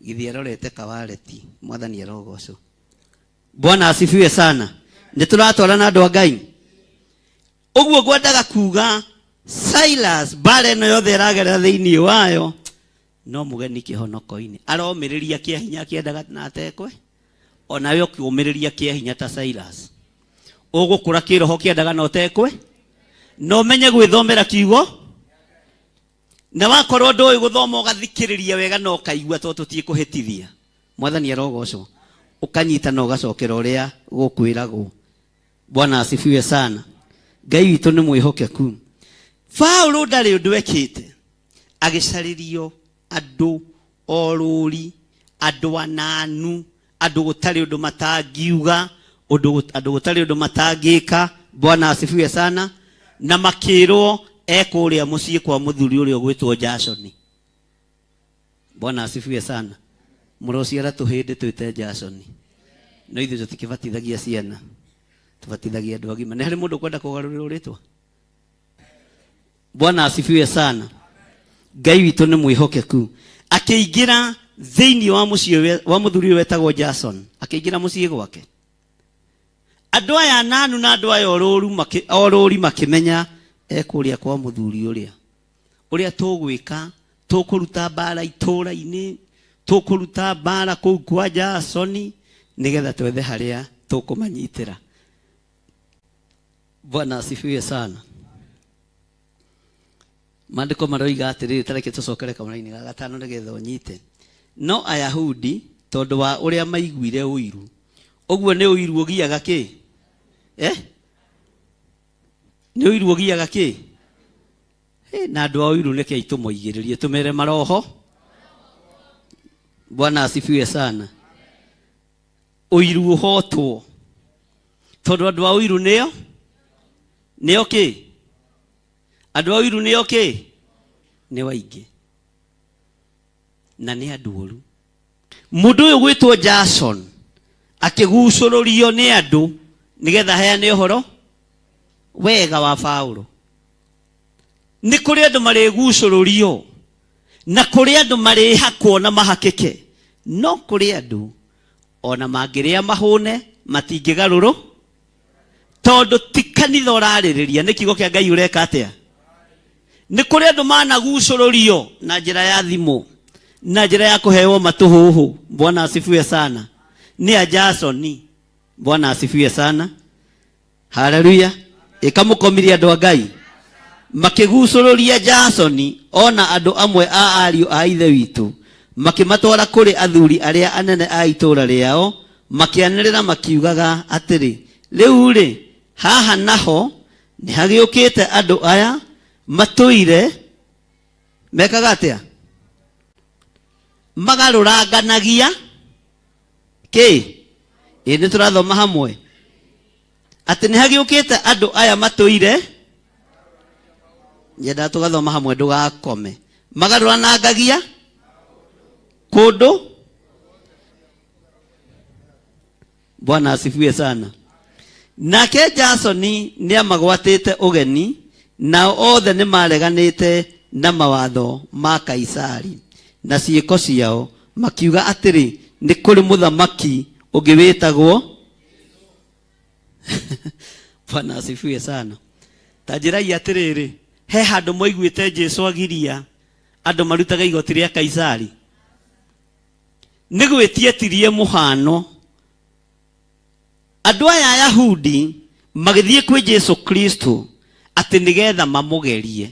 Githĩ arorete kawareti. Mwathani arogocwo. Bwana asifiwe sana. Nĩ tũratwarana andũ a Ngai. Ũguo ngwendaga kuga Silas mbara ĩno yothe ĩragerera thĩinĩ wayo no mũgeni kĩhonoko-inĩ. Aromĩrĩria kĩa hinya akĩendaga na atekwe. Onawe ũkĩũmĩrĩria kĩa hinya ta Silas. Ũgũkũra kĩroho kĩendaga na ũtekwe. Na ũmenye gwĩthomera kiugo. Na wakorwo ndũĩ gũthoma ũgathikĩrĩria wega na ũkaigua tondũ tũtiĩkũhĩtithia. Mwathani arogocwo. Ũkanyita na ũgacokera ũrĩa gũkwĩragwo. Bwana asifiwe sana. Ngai witũ nĩ mwĩhokeku. Paulo ndarĩ ũndũ ekĩte, agĩcarĩrio andũ orũri, andũ ananu, andũ gũtarĩ ũndũ matangiuga, ũndũ andũ gũtarĩ ũndũ matangĩka. Bwana asifiwe sana. Na makĩrwo ekũrĩa mũciĩ kwa mũthuri ũrĩa ũgwĩtwo Jasoni. Bwana asifiwe sana. Mũrociara tũhĩndĩ twĩte Jasoni, no ithuĩ tũtikĩbatithagia ciana, tũbatithagia andũ agima. Nĩ harĩ mũndũ ũkwenda kũgarũrĩrwo rĩtwa? Bwana asifiwe sana. Ngai witũ nĩ mwĩhokeku. Akĩingĩra thĩinĩ wa mũciĩ wa mũthuri ũyũ wetagwo Jason, akĩingĩra mũciĩ gwake. Andũ aya ananu na andũ aya orũri makĩmenya ekũrĩa kwa mũthuri ũrĩa. Ũrĩa tũgwĩka, tũkũruta mbara itũũra-inĩ, Tũkũruta mbara kũu kwa Jasoni nĩgetha twethe harĩa tũkũmanyitĩra. Bwana asifiwe sana. Maandĩko maroiga atĩrĩrĩ, tareke tũcokere kamũraini ga gatano nĩgetha ũnyite. No Ayahudi tondũ wa ũrĩa maiguire ũiru, ũguo nĩ ũiru ũgiaga kĩ? Eh? Nĩ ũiru ũgiaga kĩ? Na andũ a ũiru nĩkĩo tũmoigĩrĩrie tũmere maroho. Bwana asifiwe sana. Ũiru ũhotwo tondũ andũ a ũiru nĩo nĩo kĩ? Andũ a ũiru nĩo kĩ? Nĩ waingĩ na nĩ andũ oru. Mũndũ ũyũ gwĩtwo Jason akĩgucũrũrio nĩ andũ nĩgetha aheane ũhoro wega wa Paulo. Nĩ kũrĩ andũ marĩgucũrũrio na kũrĩ andũ marĩhakwo na mahakĩke, no kũrĩ andũ ona mangĩrĩa mahũne matingĩgarũrũ, tondũ ti kanitha ũrarĩrĩria, nĩ kiugo kĩa Ngai ũreka atĩa. Nĩ kũrĩ andũ managucũrũrio na njĩra ya thimũ, na njĩra ya kũheo matũhũhũ. Bwana asifiwe sana. Nĩ a Jasoni. Bwana asifiwe sana. Haleluya. Ĩkamũkomirie andũ a Ngai. Makĩgucũrũria Jasoni ona andũ amwe a ariũ a ithe witũ, makĩmatwara kũrĩ athuri arĩa anene a itũũra rĩao, makĩanĩrĩra makiugaga atĩrĩ, rĩu rĩ, haha naho nĩ hagĩũkĩte andũ aya matũire mekaga atĩa? Magarũranganagia kĩ? Ĩ nĩ tũrathoma hamwe atĩ nĩ hagĩũkĩte andũ aya matũire, nyendaga tũgathoma hamwe ndũgakome. Magarũranangagia kũndũ. Bwana asifiwe sana. Nake Jasoni nĩamagwatĩte ũgeni, nao othe nĩmareganĩte na mawatho ma Kaisari na ciĩko ciao, makiuga atĩrĩ, nĩ kũrĩ mũthamaki ũngĩ wĩtagwo. Bwana asifiwe sana. Ta njĩrai atĩrĩrĩ, he handũ mwaiguĩte Jesu agiria andũ marutage igoti rĩa Kaisari? Nĩ gwĩtietirie mũhano. Andũ aya Ayahudi magĩthiĩ kwĩ Jesu Kristo atĩ nĩgetha mamũgerie,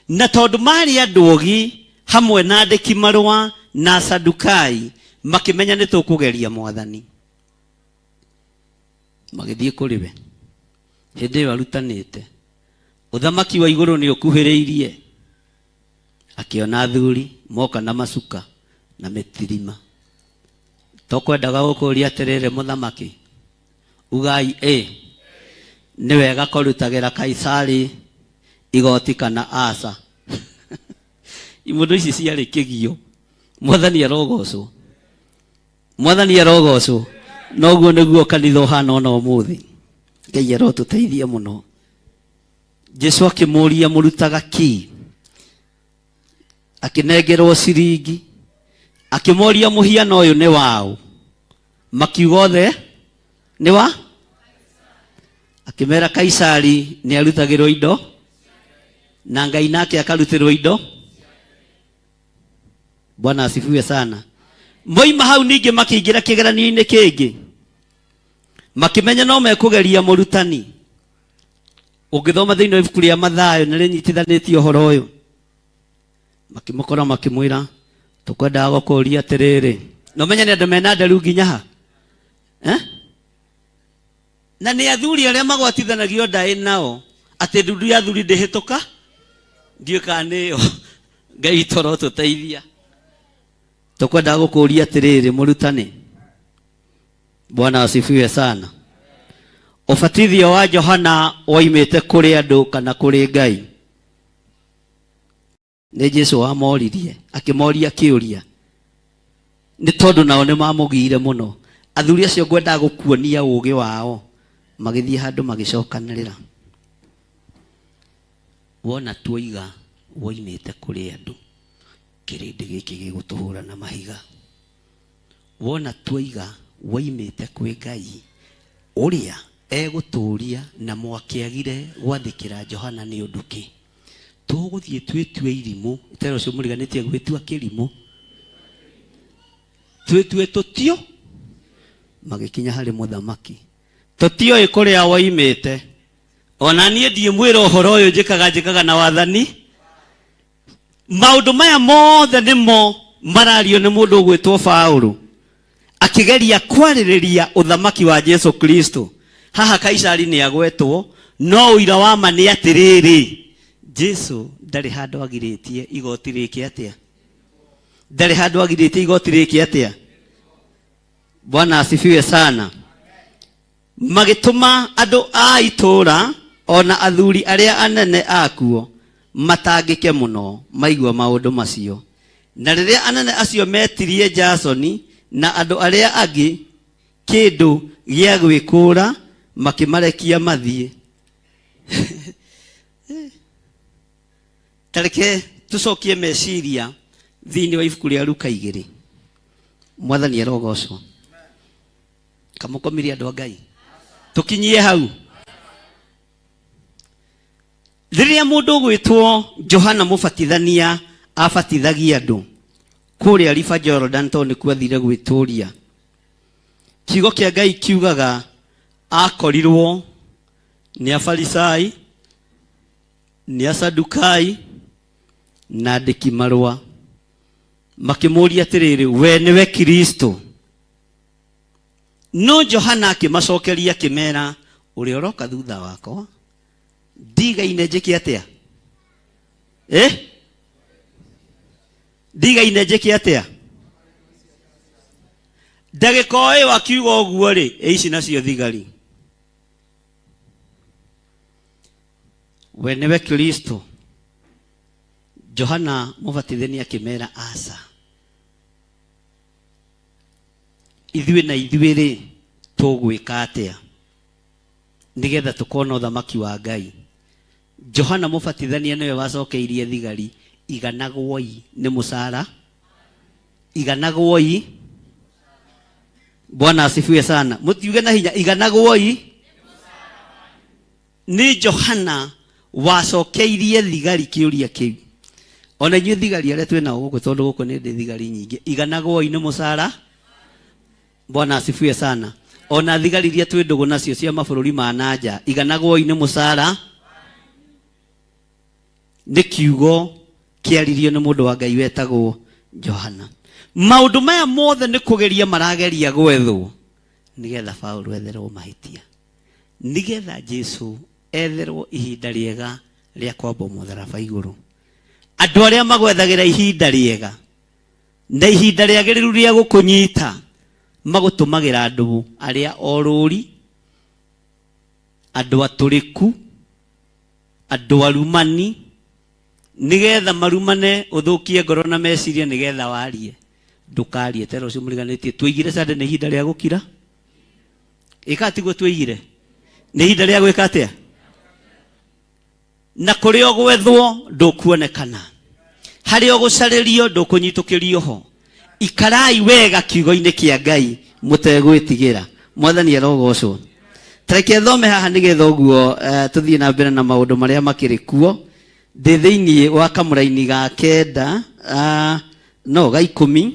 na tondũ marĩ andũ ogĩ hamwe na andĩki marũa na Sadukai, makĩmenya nĩ tũkũgeria Mwathani. Magĩthiĩ kũrĩ we hĩndĩ ĩyo arutanĩte ũthamaki wa igũrũ nĩ ũkuhĩrĩirie. Akĩona athuri moka na macuka na mĩtirima. Tũkwendaga gũkũria atĩrĩrĩ, mũthamaki, ugai ĩ nĩ wega kũrutagĩra Kaisari igoti kana aca? Imũndũ ici ciarĩ kĩgio. Mwathani arogocwo. Mwathani arogocwo. Noguo nĩguo kanitha ũhana ona ũmũthĩ. Ngai arotũteithia mũno. Jesu akĩmũria, mũrutaga kĩ? Akĩnengerwo ciringi. Akĩmoria, mũhiano ũyũ nĩ waũ? Makiuga othe nĩ wa. Akĩmera Kaisari nĩ arutagĩrwo indo na Ngai nake akarutĩrwo indo. Bwana asifiwe sana. Moima hau ningĩ makĩingĩra kĩgeranio-inĩ kĩngĩ, makĩmenya no mekũgeria mũrutani. Ũngĩthoma thĩinĩ wa ibuku rĩa Mathayo nĩ rĩnyitithanĩtie ũhoro ũyũ. Makĩmũkora makĩmwĩra, tũkwendaga gũkũria atĩrĩrĩ, na ũmenye nĩ andũ mena nderu nginya ha, eh? Na nĩ athuri arĩa magwatithanagio ndaĩ nao atĩ ndundu ya athuri ndĩhĩtũka, ndiũĩ kana nĩyo. Ngai toro tũteithia. Tũkwendaga gũkũria atĩrĩrĩ, mũrutani. Bwana asifiwe sana. Ũbatithio wa Johana woimĩte kũrĩ andũ kana kũrĩ Ngai? Nĩ Jesu wamoririe, akĩmoria kĩũria nĩ tondũ nao nĩ mamũgiire mũno. Athuri acio ngwendaga gũkuonia ũũgĩ wao, magĩthiĩ handũ magĩcokanĩrĩra. Wona tuoiga woimĩte kũrĩ andũ, kĩrĩndĩ gĩkĩ gĩgũtũhũra na mahiga. Wona tuoiga woimĩte kwĩ Ngai, ũrĩa egũtũũria na mwakĩagire gwathĩkĩra Johana nĩ ũndũ kĩ? Tũgũthiĩ twĩtue irimũ. Tera ũcio mũriganĩtie gwĩtua kĩrimũ. Twĩtue tũtio magĩkinya harĩ mũthamaki. Tũtioĩ kũrĩa woimĩte. Ona niĩ ndiĩmwĩra ũhoro ũyũ njĩkaga njĩkaga na wathani. Maũndũ maya mothe nĩmo marario nĩ mũndũ ũgwĩtwo Paũlũ akĩgeria kwarĩrĩria ũthamaki wa Jesu Kristo. Haha Kaisari nĩ agwetwo, no ũira wa ma nĩ atĩrĩrĩ, Jesu ndarĩ handũ agirĩtie igoti rĩke atĩa? Ndarĩ handũ agirĩtie igoti rĩke atĩa? Bwana asifiwe sana. Magĩtũma andũ a itũũra o na athuri arĩa anene akuo matangĩke mũno maigua maũndũ macio. Na rĩrĩa anene acio metirie Jasoni na andũ arĩa angĩ kĩndũ gĩa gwĩkũũra, makĩmarekia mathiĩ. Ta reke tũcokie meciria thĩinĩ wa ibuku rĩa Luka igĩrĩ. Mwathani arogocwo. Kamũkomirie andũ a Ngai. Tũkinyie hau. Rĩrĩa mũndũ ũgwĩtwo Johana Mũbatithania abatithagia andũ kũrĩa River Jordan tondũ nĩkuo athire gwĩtũria, kiugo kĩa Ngai kiugaga akorirwo nĩ Afarisai, nĩ Asadukai na andĩki marũa, makĩmũria atĩrĩrĩ, we nĩwe Kristo? No Johana akĩmacokeria akĩmera, ũrĩa ũroka thutha wakwa ndigaine njĩke atĩa? Eh? Ndigaine njĩke atĩa? Ndagĩka o ĩyo akiuga ũguo rĩ, ĩ ici nacio thigari. We nĩwe Kristo? Johana Mũbatithania akĩmera, aca. Ithuĩ na ithuĩ-rĩ, tũgwĩka atĩa nĩgetha tũkona ũthamaki wa Ngai? Johana Mũbatithania nĩwe wacokeirie thigari, iganagwoi nĩ mũcara, iganagwoi. Bwana asifiwe sana. Mũtiuge na hinya, iganagwoi Nĩ Johana wacokeirie thigari kĩũria kĩu. Ona inyuĩ thigari arĩa twĩ nao gũkũ, tondũ gũkũ nĩ ndĩ thigari nyingĩ, iganagwoi nĩ mũcara. Bwana asifiwe sana. Ona thigari iria twĩ ndũgũ nacio cia mabũrũri ma na nja, iganagwoi nĩ mũcara. Nĩ kiugo kĩaririo nĩ mũndũ wa Ngai wetagwo Johana. Maũndũ maya mothe nĩ kũgeria marageria gwethwo nĩgetha Paũlũ etherwo mahĩtia. Nĩgetha Jesu etherwo ihinda rĩega rĩa kwambwo mũtharaba igũrũ. Andũ arĩa magwethagĩra ihinda rĩega na ihinda rĩagĩrĩru rĩa gũkũnyita magũtũmagĩra andũ arĩa orũri, andũ atũrĩku, andũ arumani, nĩgetha marumane ũthũkie ngoro na meciria nĩgetha warie. Ndũkarie tera ũcio mũriganĩtie. Tũigire Sunday nĩ ihinda rĩa gũkira. Ĩka tiguo twĩigire nĩ ihinda rĩa gwĩka atĩa? Na kũrĩa ũgwethwo ndũkuonekana, harĩa ũgũcarĩrio ndũkũnyitũkĩrio ho. Ikarai wega kiugo-inĩ kĩa Ngai mũtegwĩtigĩra. Mwathani arogocwo. Tareke thome haha nĩgetha ũguo tũthiĩ na mbere na maũndũ marĩa makĩrĩ kuo. Ndĩ thĩinĩ wa kamũraini ga kenda, no ga ikũmi,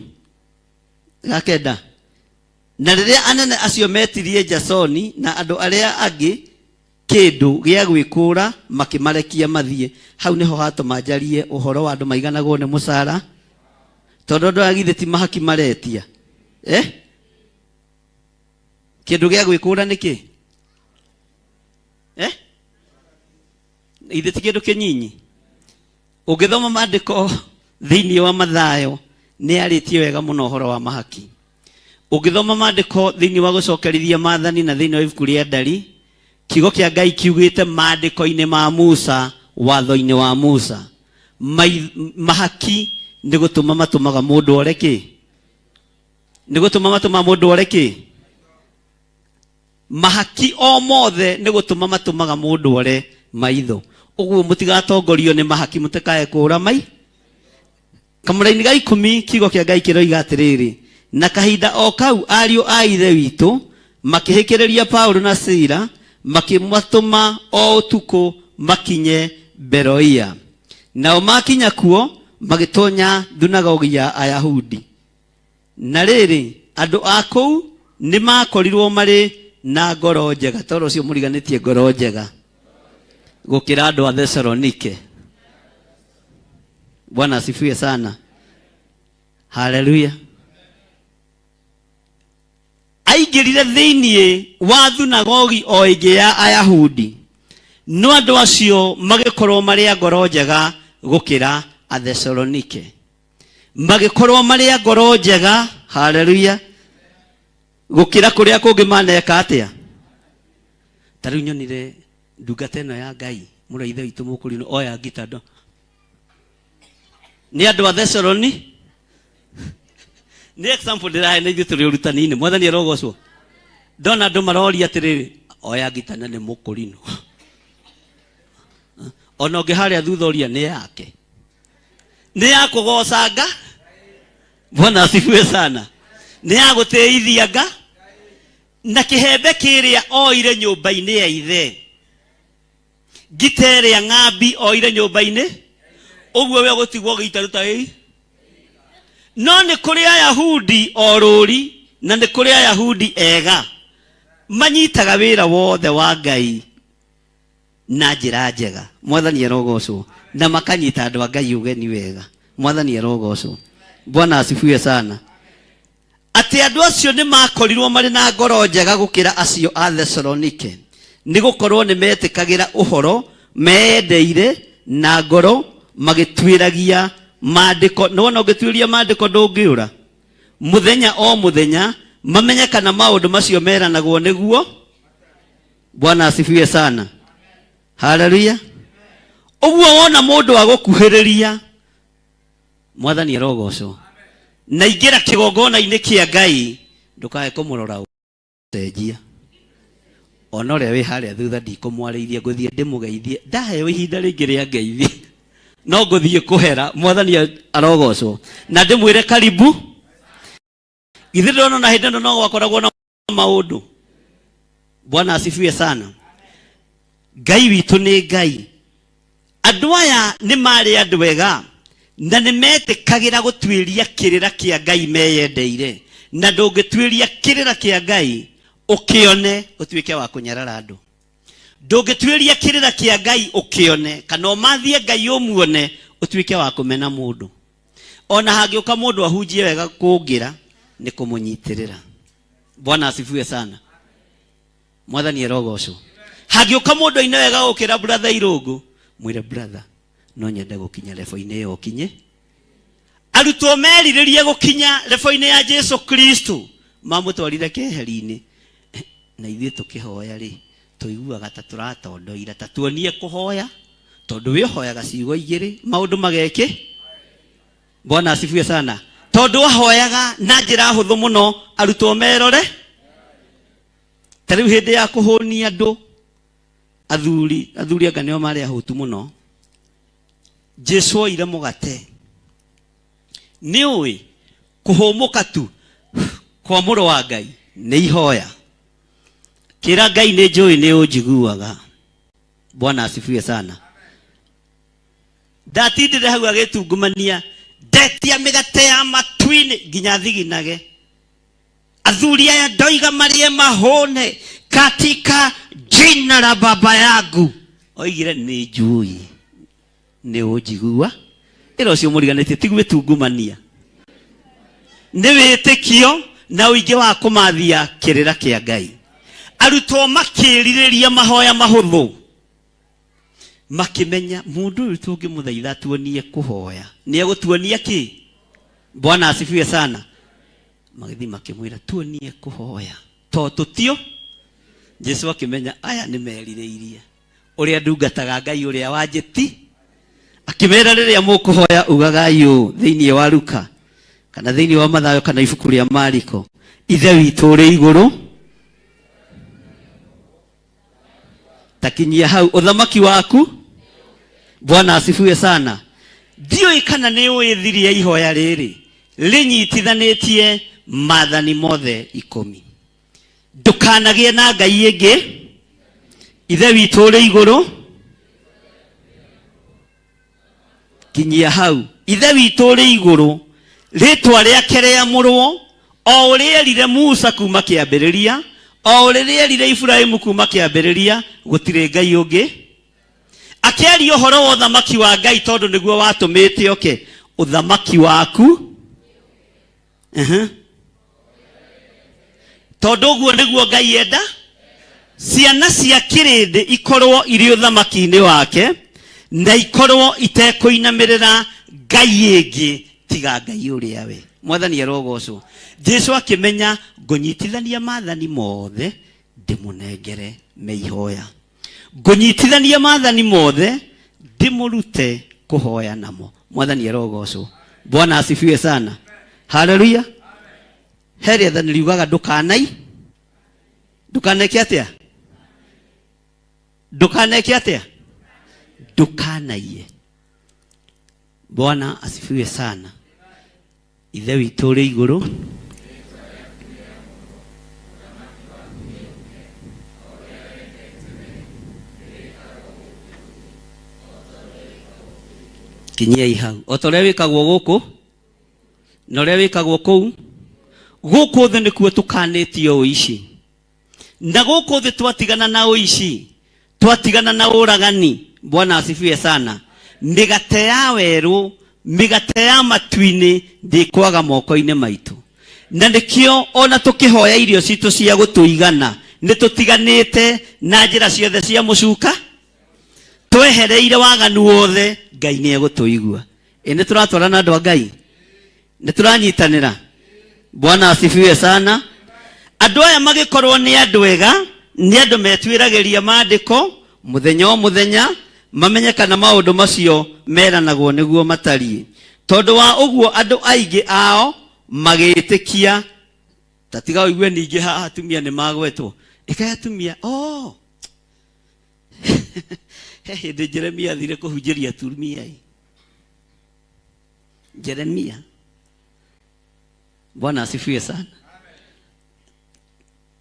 ga kenda. Na rĩrĩa anene acio metirie Jasoni na andũ arĩa angĩ kĩndũ gĩa gwĩkũũra, makĩmarekia mathiĩ. Hau nĩho hatũma njarie ũhoro wa andũ maiganagwo nĩ mũcara, tondũ andũ aya githĩ ti mahaki maretia? Eh? Kĩndũ gĩa gwĩkũũra nĩ kĩ? Eh? Githĩ ti kĩndũ kĩnyinyi? Ũngĩthoma maandĩko thĩinĩ wa Mathayo, nĩ arĩtie wega mũno ũhoro wa mahaki. Ũngĩthoma maandĩko thĩinĩ wa gũcokerithia maathani na thĩinĩ wa ibuku rĩa Ndari, kiugo kĩa Ngai kiugĩte maandĩko-inĩ ma Musa, watho-inĩ wa Musa, mahaki nĩ gũtũma matũmaga mũndũ ore kĩ? Nĩ gũtũma matũmaga mũndũ ore kĩ? Mahaki o mothe nĩ gũtũma matũmaga mũndũ ore maitho. Ũguo mũtigatongorio nĩ mahaki, mũtikae kũũra mai. Kamũraini ga ikũmi kiugo kĩa Ngai kĩroiga atĩrĩrĩ, na kahinda o kau ariũ a Ithe witũ makĩhĩkĩrĩria Paulo na Sila, makĩmatũma o ũtukũ makinye Beroia. Nao makinya kuo magĩtonya thunagogi ya Ayahudi. Na rĩrĩ, andũ a kũu nĩ maakorirwo marĩ na ngoro njega, tondũ ũcio mũriganĩtie ngoro njega gũkĩra andũ a Thesalonike. Bwana asifiwe sana. Haleluya. Aingĩrire thĩinĩ wa thunagogi o ĩngĩ ya Ayahudi, no andũ acio magĩkorwo marĩ a ngoro njega gũkĩra Athesalonike. Magĩkorwo marĩ a ngoro njega, haleluya, gũkĩra kũrĩa kũngĩ maneka atĩa. Ta rĩu nyonire ndungata ĩno ya Ngai, mũrũ wa ithe witũ mũkũrinũ, oya ngita ndo nĩ andũ a Thesaloni. Nĩ example ndĩrahe na ithuĩ tũrĩ ũrutani-inĩ. Mwathani arogocwo. Ndona andũ maroria atĩrĩrĩ, oya ngita na nĩ mũkũrinũ, ona ũngĩ harĩa thutha ũria nĩ yake, nĩ ya kũgoca nga. Bwana asifiwe sana. Nĩ ya gũtĩithia nga na kĩhembe kĩrĩa oire nyũmba-inĩ ya ithe, ngita ĩrĩa ng'ambi oire nyũmba-inĩ ũguo we ũgũtigwo ũgĩitaruta ĩ. No nĩ kũrĩ Ayahudi o rũri na nĩ kũrĩ Ayahudi ega manyitaga wĩra wothe wa Ngai na njĩra njega. Mwathani arogocwo. Na makanyita andũ a Ngai ũgeni wega. Mwathani arogocwo. Bwana asifiwe sana. Atĩ andũ acio nĩ maakorirwo marĩ na ngoro njega gũkĩra acio a Thesalonike, nĩ gũkorwo nĩ meetĩkagĩra ũhoro meyendeire na ngoro, magĩtuĩragia maandĩko. Nĩ wona ũngĩtuĩria maandĩko ndũngĩũra. Mũthenya o mũthenya mamenye kana maũndũ macio meranagwo nĩguo. Bwana asifiwe sana. Haleluya. Ũguo wona mũndũ agũkuhĩrĩria, Mwathani arogocwo, na ingĩra kĩgongona-inĩ kĩa Ngai, ndũkae kũmũrora, ũcenjia. Ona ũrĩa wĩ harĩa thutha ndikũmwarĩirie, ngũthiĩ ndĩmũgeithie, ndaheo ihinda rĩngĩ rĩa ngeithi no ngũthiĩ kũhera. Mwathani arogocwo. Na ndĩmwĩre karibu. Githĩ ndĩrona na hĩndĩ ĩno no gwakoragwo na maũndũ. Bwana asifiwe sana. Ngai witũ nĩ Ngai. Andũ aya nĩ marĩ andũ ega na nĩ metĩkagĩra gũtuĩria kĩrĩra kĩa Ngai meyendeire. Na ndũngĩtuĩria kĩrĩra kĩa Ngai ũkĩone ũtuĩke wa kũnyarara andũ. Ndũngĩtuĩria kĩrĩra kĩa Ngai ũkĩone kana ũmathie Ngai ũmuone ũtuĩke wa kũmena mũndũ. Ona hangĩũka mũndũ ahunjie wega kũngĩra, nĩ kũmũnyitĩrĩra. Bwana asifiwe sana. Mwathani arogocwo. Hangĩũka mũndũ aine wega gũkĩra brother Irũngũ, mwĩre brother, no nyende gũkinya lebo-inĩ ĩyo ũkinye. Arutwo merirĩrie gũkinya lebo-inĩ ya Jesu Kristo, mamũtwarire keheri-inĩ. Na ithuĩ tũkĩhoya rĩ, tũiguaga ta tũratondoira, ta tuonie kũhoya, tondũ we ũhoyaga ciugo igĩrĩ maũndũ magekĩ. Bwana asifiwe sana. Tondũ ahoyaga na njĩra hũthũ mũno arutwo merore. Ta rĩu hĩndĩ ya kũhũnia andũ, athuri anga nĩo marĩ ahũtu mũno. Jesu oire mũgate. Nĩ ũĩ kũhũmũka tu kwa mũrũ wa Ngai nĩ ihoya. Kĩra Ngai nĩ njũĩ nĩ ũnjiguaga. Bwana asifiwe sana. Ndatindire hau agĩtungumania, ndetia mĩgate ya matu-inĩ nginya thiginage. Athuri aya ndoiga marĩe mahũne katika jina la baba yangu. Oigire nĩ njũĩ nĩ ũnjigua. Ĩra ũcio mũriganĩtie ti gwĩtungumania, nĩ wĩtĩkio na ũingĩ wa kũmathia kĩrĩra kĩa Ngai. Arutwo makĩrirĩria mahoya mahũthũ, makĩmenya mũndũ ũyũ tũngĩmũthaitha tuonie kũhoya nĩ egũtuonia kĩ. Bwana asifiwe sana. Magĩthiĩ makĩmwĩra tuonie kũhoya to tũtio. Jesu akĩmenya aya nĩ merirĩirie ũrĩa ndungataga Ngai ũrĩa wanjĩti. Akĩmera rĩrĩa mũkũhoya ugagai ũũ thĩinĩ wa Luka kana thĩinĩ wa Mathayo kana ibuku rĩa Mariko, Ithe witũ ũrĩ igũrũ, takinyia hau ũthamaki waku. Bwana asifiwe sana. Ndiũĩ kana nĩ ũĩ thiri ya ihoya rĩrĩ rĩnyitithanĩtie maathani mothe 10. Ndũkanagĩe na ngai ĩngĩ. Ithe witũ ũrĩ igũrũ, kinyia hau. Ithe witũ ũrĩ igũrũ, rĩtwa rĩake rĩamũrwo. O ũrĩa erire Musa kuma kĩambĩrĩria, o ũrĩa erire Iburahĩmu kuma kĩambĩrĩria, gũtirĩ Ngai ũngĩ. Akĩaria ũhoro wa ũthamaki wa Ngai tondũ nĩguo watũmĩte oke. Ũthamaki waku. Tondũ ũguo nĩguo Ngai enda ciana cia kĩrĩndĩ ikorwo irĩ ũthamaki-inĩ wake na ikorwo itekũinamĩrĩra Ngai ĩngĩ tiga Ngai ũrĩa we. Mwathani arogocwo. Jesu akĩmenya ngũnyitithania maathani mothe ndĩmũnengere me ihoya. Ngũnyitithania maathani mothe ndĩmũrute kũhoya namo. Mwathani arogocwo. Bwana asifiwe sana. Haleluya. He rĩathani riugaga ndũkanai, ndũkaneke atĩa? Ndũkaneke atĩa? Ndũkanaiye. Bwana asifiwe sana. Ithe witũ ũrĩ igũrũ, kinyiai hau o ta ũrĩa wĩkagwo gũkũ na ũrĩa wĩkagwo kũu. Gũkũ thĩ nĩkuo tũkanĩtio ũici, na gũkũ thĩ twatigana na ũici, twatigana na ũragani. Bwana asifiwe sana. Mĩgate ya werũ, mĩgate ya matu-inĩ ndĩkwaga moko-inĩ maitũ, na nĩkĩo ona tũkĩhoya irio citũ cia gũtũigana nĩ tũtiganĩte na njĩra ciothe cia mũcuka, twehereire waganu wothe. Ngai nĩ egũtũigua. Ĩ nĩ tũratwarana andũ a Ngai, nĩ tũranyitanĩra. Bwana asifiwe sana. Andũ aya magĩkorwo nĩ andũ ega, nĩ andũ metuĩragĩria maandĩko mũthenya o mũthenya, mamenye kana maũndũ macio meranagwo nĩguo matariĩ. Tondũ wa ũguo andũ aingĩ ao magĩĩtĩkia. Ta tiga ũigue ningĩ haha atumia nĩ magwetwo. Ĩkai atumia, oh! He hĩndĩ Jeremia athire kũhunjĩria atumia ĩ. Jeremia. Bwana asifiwe sana.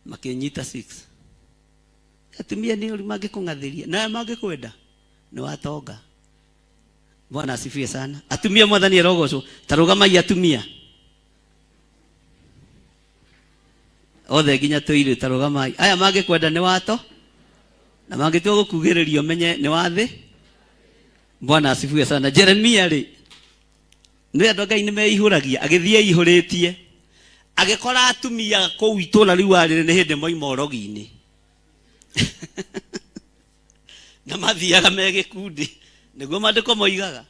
Makĩnyita 6. Atumia nĩ ũru mangĩkũng'athĩria, nawe mangĩkwenda nĩ watonga. Bwana asifiwe sana. Atumia mwathani arogocwo. Ta rũgamai atumia. Othe nginya tũirĩ ta rũgamai. Aya mangĩkwenda nĩ wato na mangĩtua gũkugĩrĩria ũmenye nĩ wathĩ. Bwana asifiwe sana. Jeremia rĩ, nĩ andũ a Ngai nĩ meihũragia, agĩthiĩ eihũrĩtie, agĩkora atumia kũu itũũra rĩu arĩ nĩ hĩndĩ moima ũrogi-inĩ. Na mathiaga me gĩkundi, nĩguo maandĩko moigaga.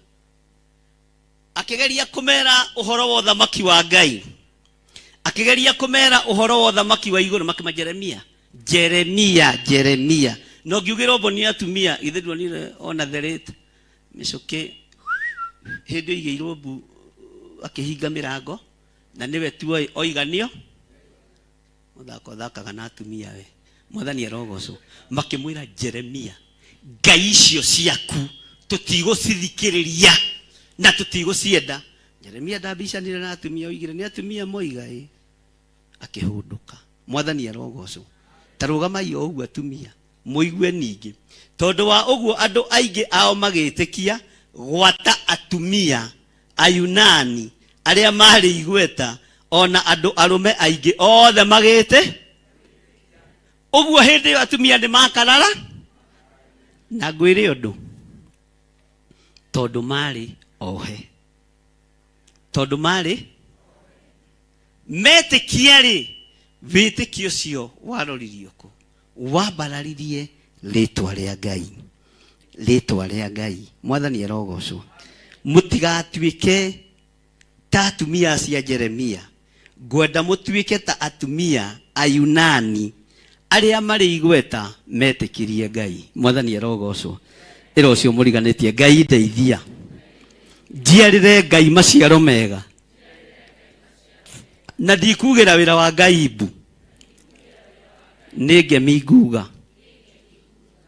Akĩgeria kũmera ũhoro wa ũthamaki wa Ngai, akĩgeria kũmera ũhoro wa ũthamaki wa igũrũ, makĩma Jeremia, Jeremia, Jeremia. Na ũngiugĩra ũmbo nĩ atumia, githĩ nduonire ona therĩte mĩcũkĩ hĩndĩ oigĩirwo mbu akĩhinga mĩrango, na nĩwe tu oĩ oiganio mũthako ũthakaga na atumia we. Mwathani arogocwo. Makĩmwĩra Jeremia, ngai icio ciaku tũtigũcithikĩrĩria na tũtigũcienda. Jeremia ndambicanire na atumia, oigire nĩ atumia moiga ĩ, akĩhũndũka. Mwathani arogocwo. Ta rũgamai o ũguo atumia, mũigue ningĩ. Tondũ wa ũguo andũ aingĩ ao magĩtĩkia, gwata atumia Ayunani arĩa maarĩ igweta, o na andũ arũme aingĩ othe magĩte. Ũguo hĩndĩ ĩyo atumia nĩ makarara. Na ngwĩre ũndũ, tondũ maarĩ ohe, tondũ maarĩ metĩkia rĩ, wĩtĩkio ũcio waroririo kũ? Wambararirie rĩtwa rĩa Ngai, rĩtwa rĩa Ngai. Mwathani arogocwo. Mũtigatuĩke ta atumia acio a Jeremia, ngwenda mũtuĩke ta atumia Ayunani arĩa marĩ igweta metĩkirie Ngai. Mwathani arogocwo. Ĩra ũcio mũriganĩtie, Ngai ndeithia njiarĩre Ngai maciaro mega, na ndikugĩra wĩra wa Ngai mbu, nĩ ngemi nguga.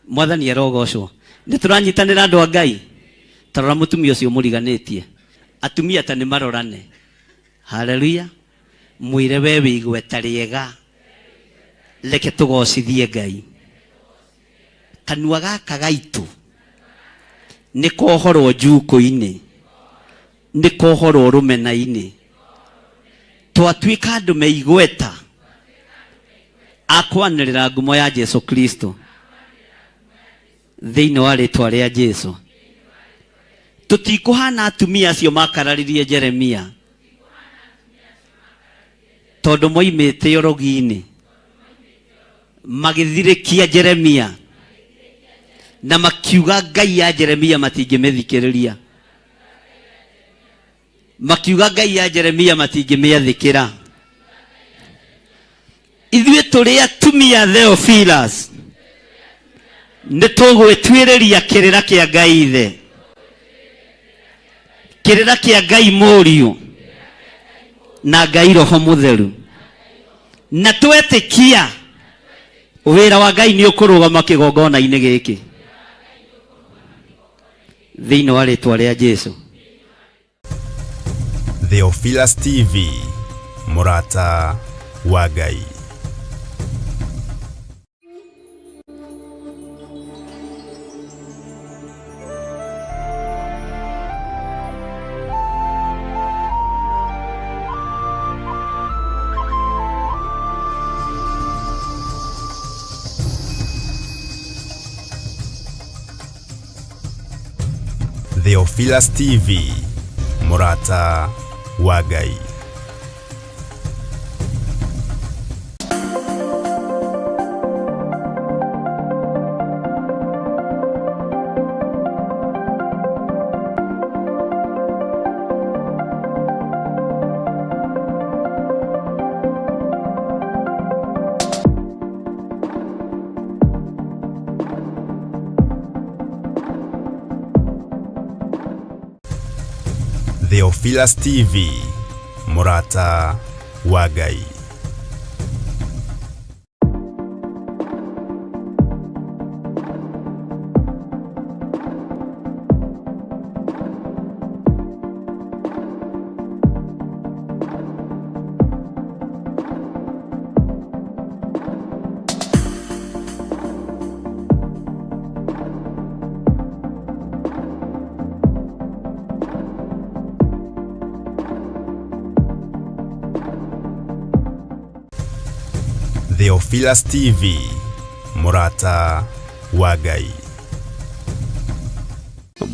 Mwathani arogocwo. Nĩ tũranyitanĩra andũ a Ngai. Tarora mũtumia ũcio mũriganĩtie, atumia ta nĩ marorane. Haleluya. Mwĩre we wĩ igweta rĩega, reke tũgocithie Ngai. Kanua gaka gaitũ nĩ kohorwo njukũ-inĩ, nĩ kohorwo rũmena-inĩ. Twatuĩka andũ me igweta a kwanĩrĩra ngumo ya Jesu Kristo thĩinĩ wa rĩtwa rĩa Jesu. Tũtikũhana atumia acio makararirie Jeremia tondũ moimĩte ũrogi-inĩ magĩthirĩkia Jeremia na makiuga Ngai ya Jeremia matingĩmĩthikĩrĩria, makiuga Ngai ya Jeremia matingĩmĩathĩkĩra. Ithuĩ tũrĩ atumia Theophilus nĩ tũgwĩtuĩrĩria kĩrĩra kĩa Ngai Ithe, kĩrĩra kĩa Ngai Mũriũ na Ngai Roho Mũtheru, na twetĩkia wĩra wa Ngai nĩ ũkũrũgama kĩgongona-inĩ gĩkĩ thĩinĩ wa rĩtwa rĩa Jesu. Theophilus TV, mũrata wa Ngai. Theophilus TV, mũrata wa Ngai. Theophilus TV, mũrata wa Ngai. Theophilus TV, mũrata wa Ngai.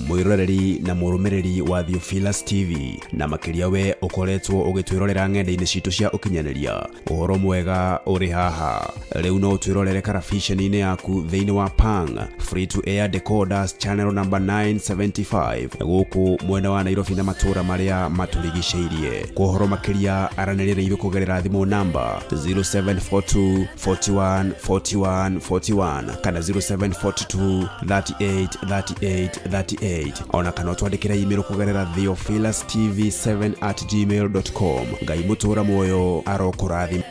Mwiroreri na mũrũmĩrĩri wa Theophilus TV, na makĩria we ũkoretwo ũgĩtwĩrorera ng'enda-inĩ citũ cia ũkinyanĩria, ũhoro mwega ũrĩ haha. Rĩu no ũtwĩrorere karabiceni-inĩ yaku thĩinĩ wa Pang Free to Air Decoders channel number 975 gũkũ mwena wa Nairobi na matũũra marĩa matũrigicĩirie. Kwa ũhoro makĩria aranĩria na ithuĩ kũgerera thimũ namba 0742 41 41 41 kana 0742 38 38 38, ona kana ũtwandĩkĩre email kũgerera theophilustv7@gmail.com. Ngai mũtũũra muoyo arokũrathima.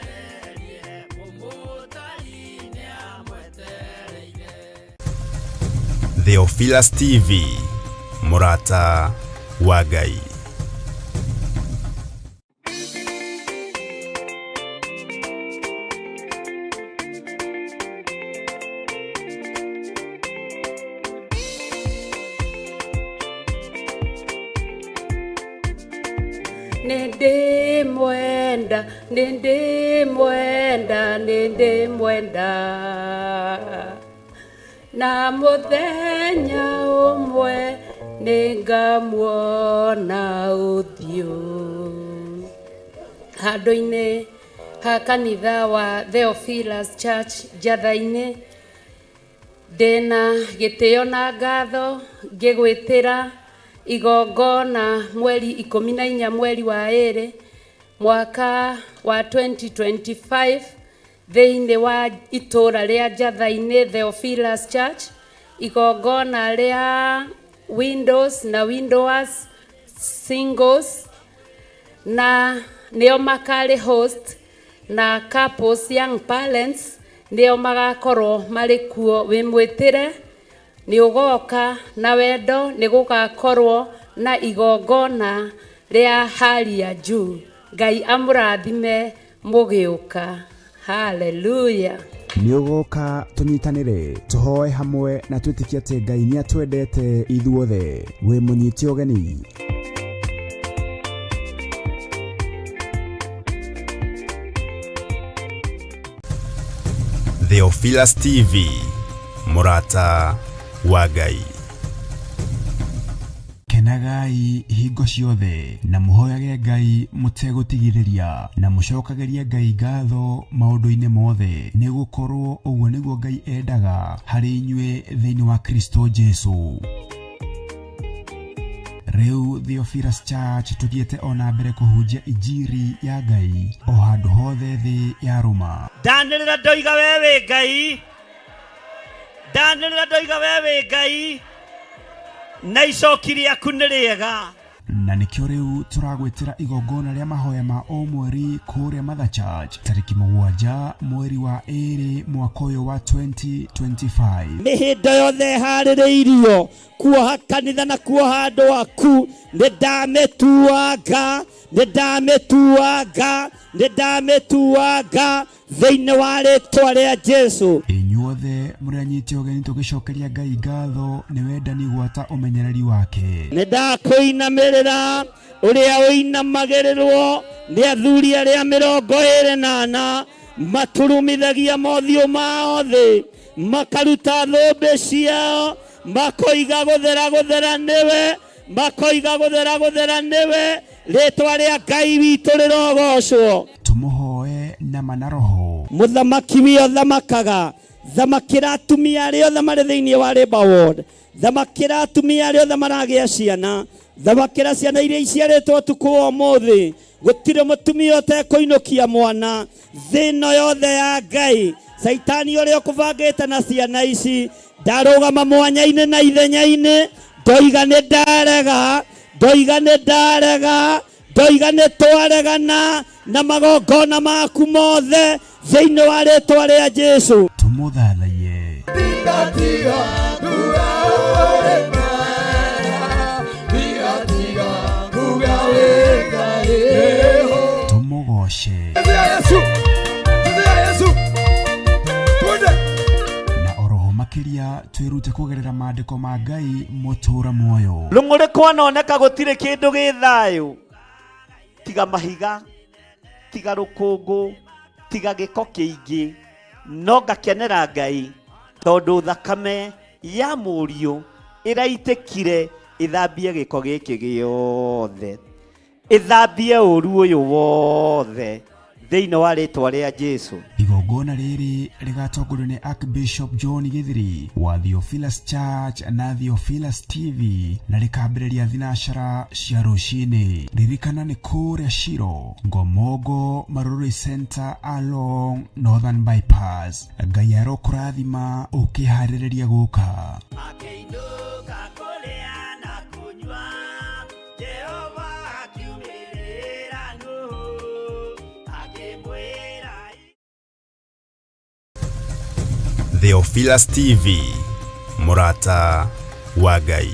Theophilus TV, mũrata wa Ngai. Nĩndĩmwenda, nĩndĩmwenda, nĩndĩmwenda, na mũthenya ũmwe nĩngamuona ũthiũ. Handũ-inĩ ha kanitha wa Theophilus Church Njatha-inĩ, ndĩna gĩtĩo na ngatho ngĩgwĩtĩra igongona mweri 14 mweri wa 2 mwaka wa 2025 thĩinĩ wa itũũra rĩa Njatha-inĩ Theophilus Church, igongona rĩa windows na widowers singles, na nĩo makarĩ host, na couples, young parents nĩo magakorwo marĩ kuo. Wĩ mwĩtĩre, nĩ ũgoka na wendo, nĩ gũgakorwo na igongona rĩa hali ya juu. Ngai amũrathime mũgĩũka. Haleluya. Nĩ ũgoka tũnyitanĩre, tũhoe hamwe na twĩtĩkie atĩ Ngai nĩ atwendete ithuothe. Wĩ mũnyite ũgeni. Theophilus TV, mũrata wa Ngai. Kenagai hingo ciothe na mũhoyage Ngai mũtegũtigithĩria na mũcokagĩrie Ngai ngatho maũndũ-inĩ mothe, nĩ gũkorwo ũguo nĩguo Ngai endaga harĩ inyuĩ thĩinĩ wa Kristo Jesu. Rĩu Theophilus Church tũthiĩte o na mbere kũhunjia injiri ya Ngai o handũ hothe thĩ ya rũma. Ndanĩrĩra ndoiga we wĩ Ngai, ndanĩrĩra ndoiga we wĩ Ngai, na icoki rĩaku nĩ rĩega. Na nĩkĩo rĩu tũragwĩtĩra igongona rĩa mahoya ma o mweri kũrĩa Mother Church tarĩki 7 mweri wa 2 mwaka ũyũ wa 2025. Mĩhĩndo yothe ĩharĩrĩirio kuoha kanitha na kuoha andũ aku, nĩ ndamĩtuanga, nĩ ndamĩtuanga, nĩ ndamĩtuanga thĩinĩ wa rĩtwa rĩa Jesu. Inyuothe mũrĩ anyiti ũgeni tũgĩcokeria Ngai ngatho nĩ wendani gwata ũmenyereri wake. Nĩ ndakũinamĩrĩra ũrĩa ũinamagĩrĩrwo nĩ athuri arĩa 24 maturumithagia mothiũ mao thĩ, makaruta thũmbĩ ciao, makoiga gũthera gũthera nĩwe, makoiga gũthera gũthera nĩwe, rĩtwa rĩa Ngai witũ rĩrogocwo. Tũmũhoe na mana roho. Mũthamaki wio thamakaga, thamakĩra atumia arĩa othe marĩ thĩinĩ wa Labour Ward, thamakĩra atumia arĩa othe maragĩa ciana, thamakĩra ciana iria iciarĩtwo ũtukũ wa ũmũthĩ. Gũtirĩ mũtumia ũtekũinũkia mwana thĩ ĩno yothe ya Ngai. Caitani ũrĩa ũkũbangĩte na ciana ici ndarũgama mwanya-inĩ na ithenya-inĩ, ndoiga nĩ ndarega, ndoiga nĩ ndarega, ndoiga nĩ twaregana na magongona maku mothe thĩinĩ wa rĩtwa rĩa Jesu. Tũmũthathaiye. Tũmũgoce. Na oroho makĩria twĩrute kũgerera maandĩko ma Ngai mũtũra muoyo. Rũng'ũrĩ kwanoneka gũtirĩ kĩndũ gĩ thayũ, tiga mahiga, tiga rũkũngũ, tiga gĩko kĩingĩ, no ngakenera Ngai tondũ thakame ya mũriũ ĩraitĩkire ĩthambie gĩko gĩkĩ gĩothe, ĩthambie ũru ũyũ wothe thĩinĩ wa rĩtwa rĩa Jesu. Igongona rĩrĩ rĩgatongorio nĩ Archbishop John Githiri wa Theophilus Church na Theophilus TV na rĩkambĩrĩria thinacara cia rũcinĩ. Ririkana nĩ kũrĩa Shiro, Ngomongo, Marurui Center along Northern Bypass. Ngai arokũrathima ũkĩharĩrĩria gũka. Akĩinũka kũrĩa na kũnyua, Jehova akiumĩrĩra Nuhu, akĩmwĩra. Theophilus TV, mũrata wa Ngai.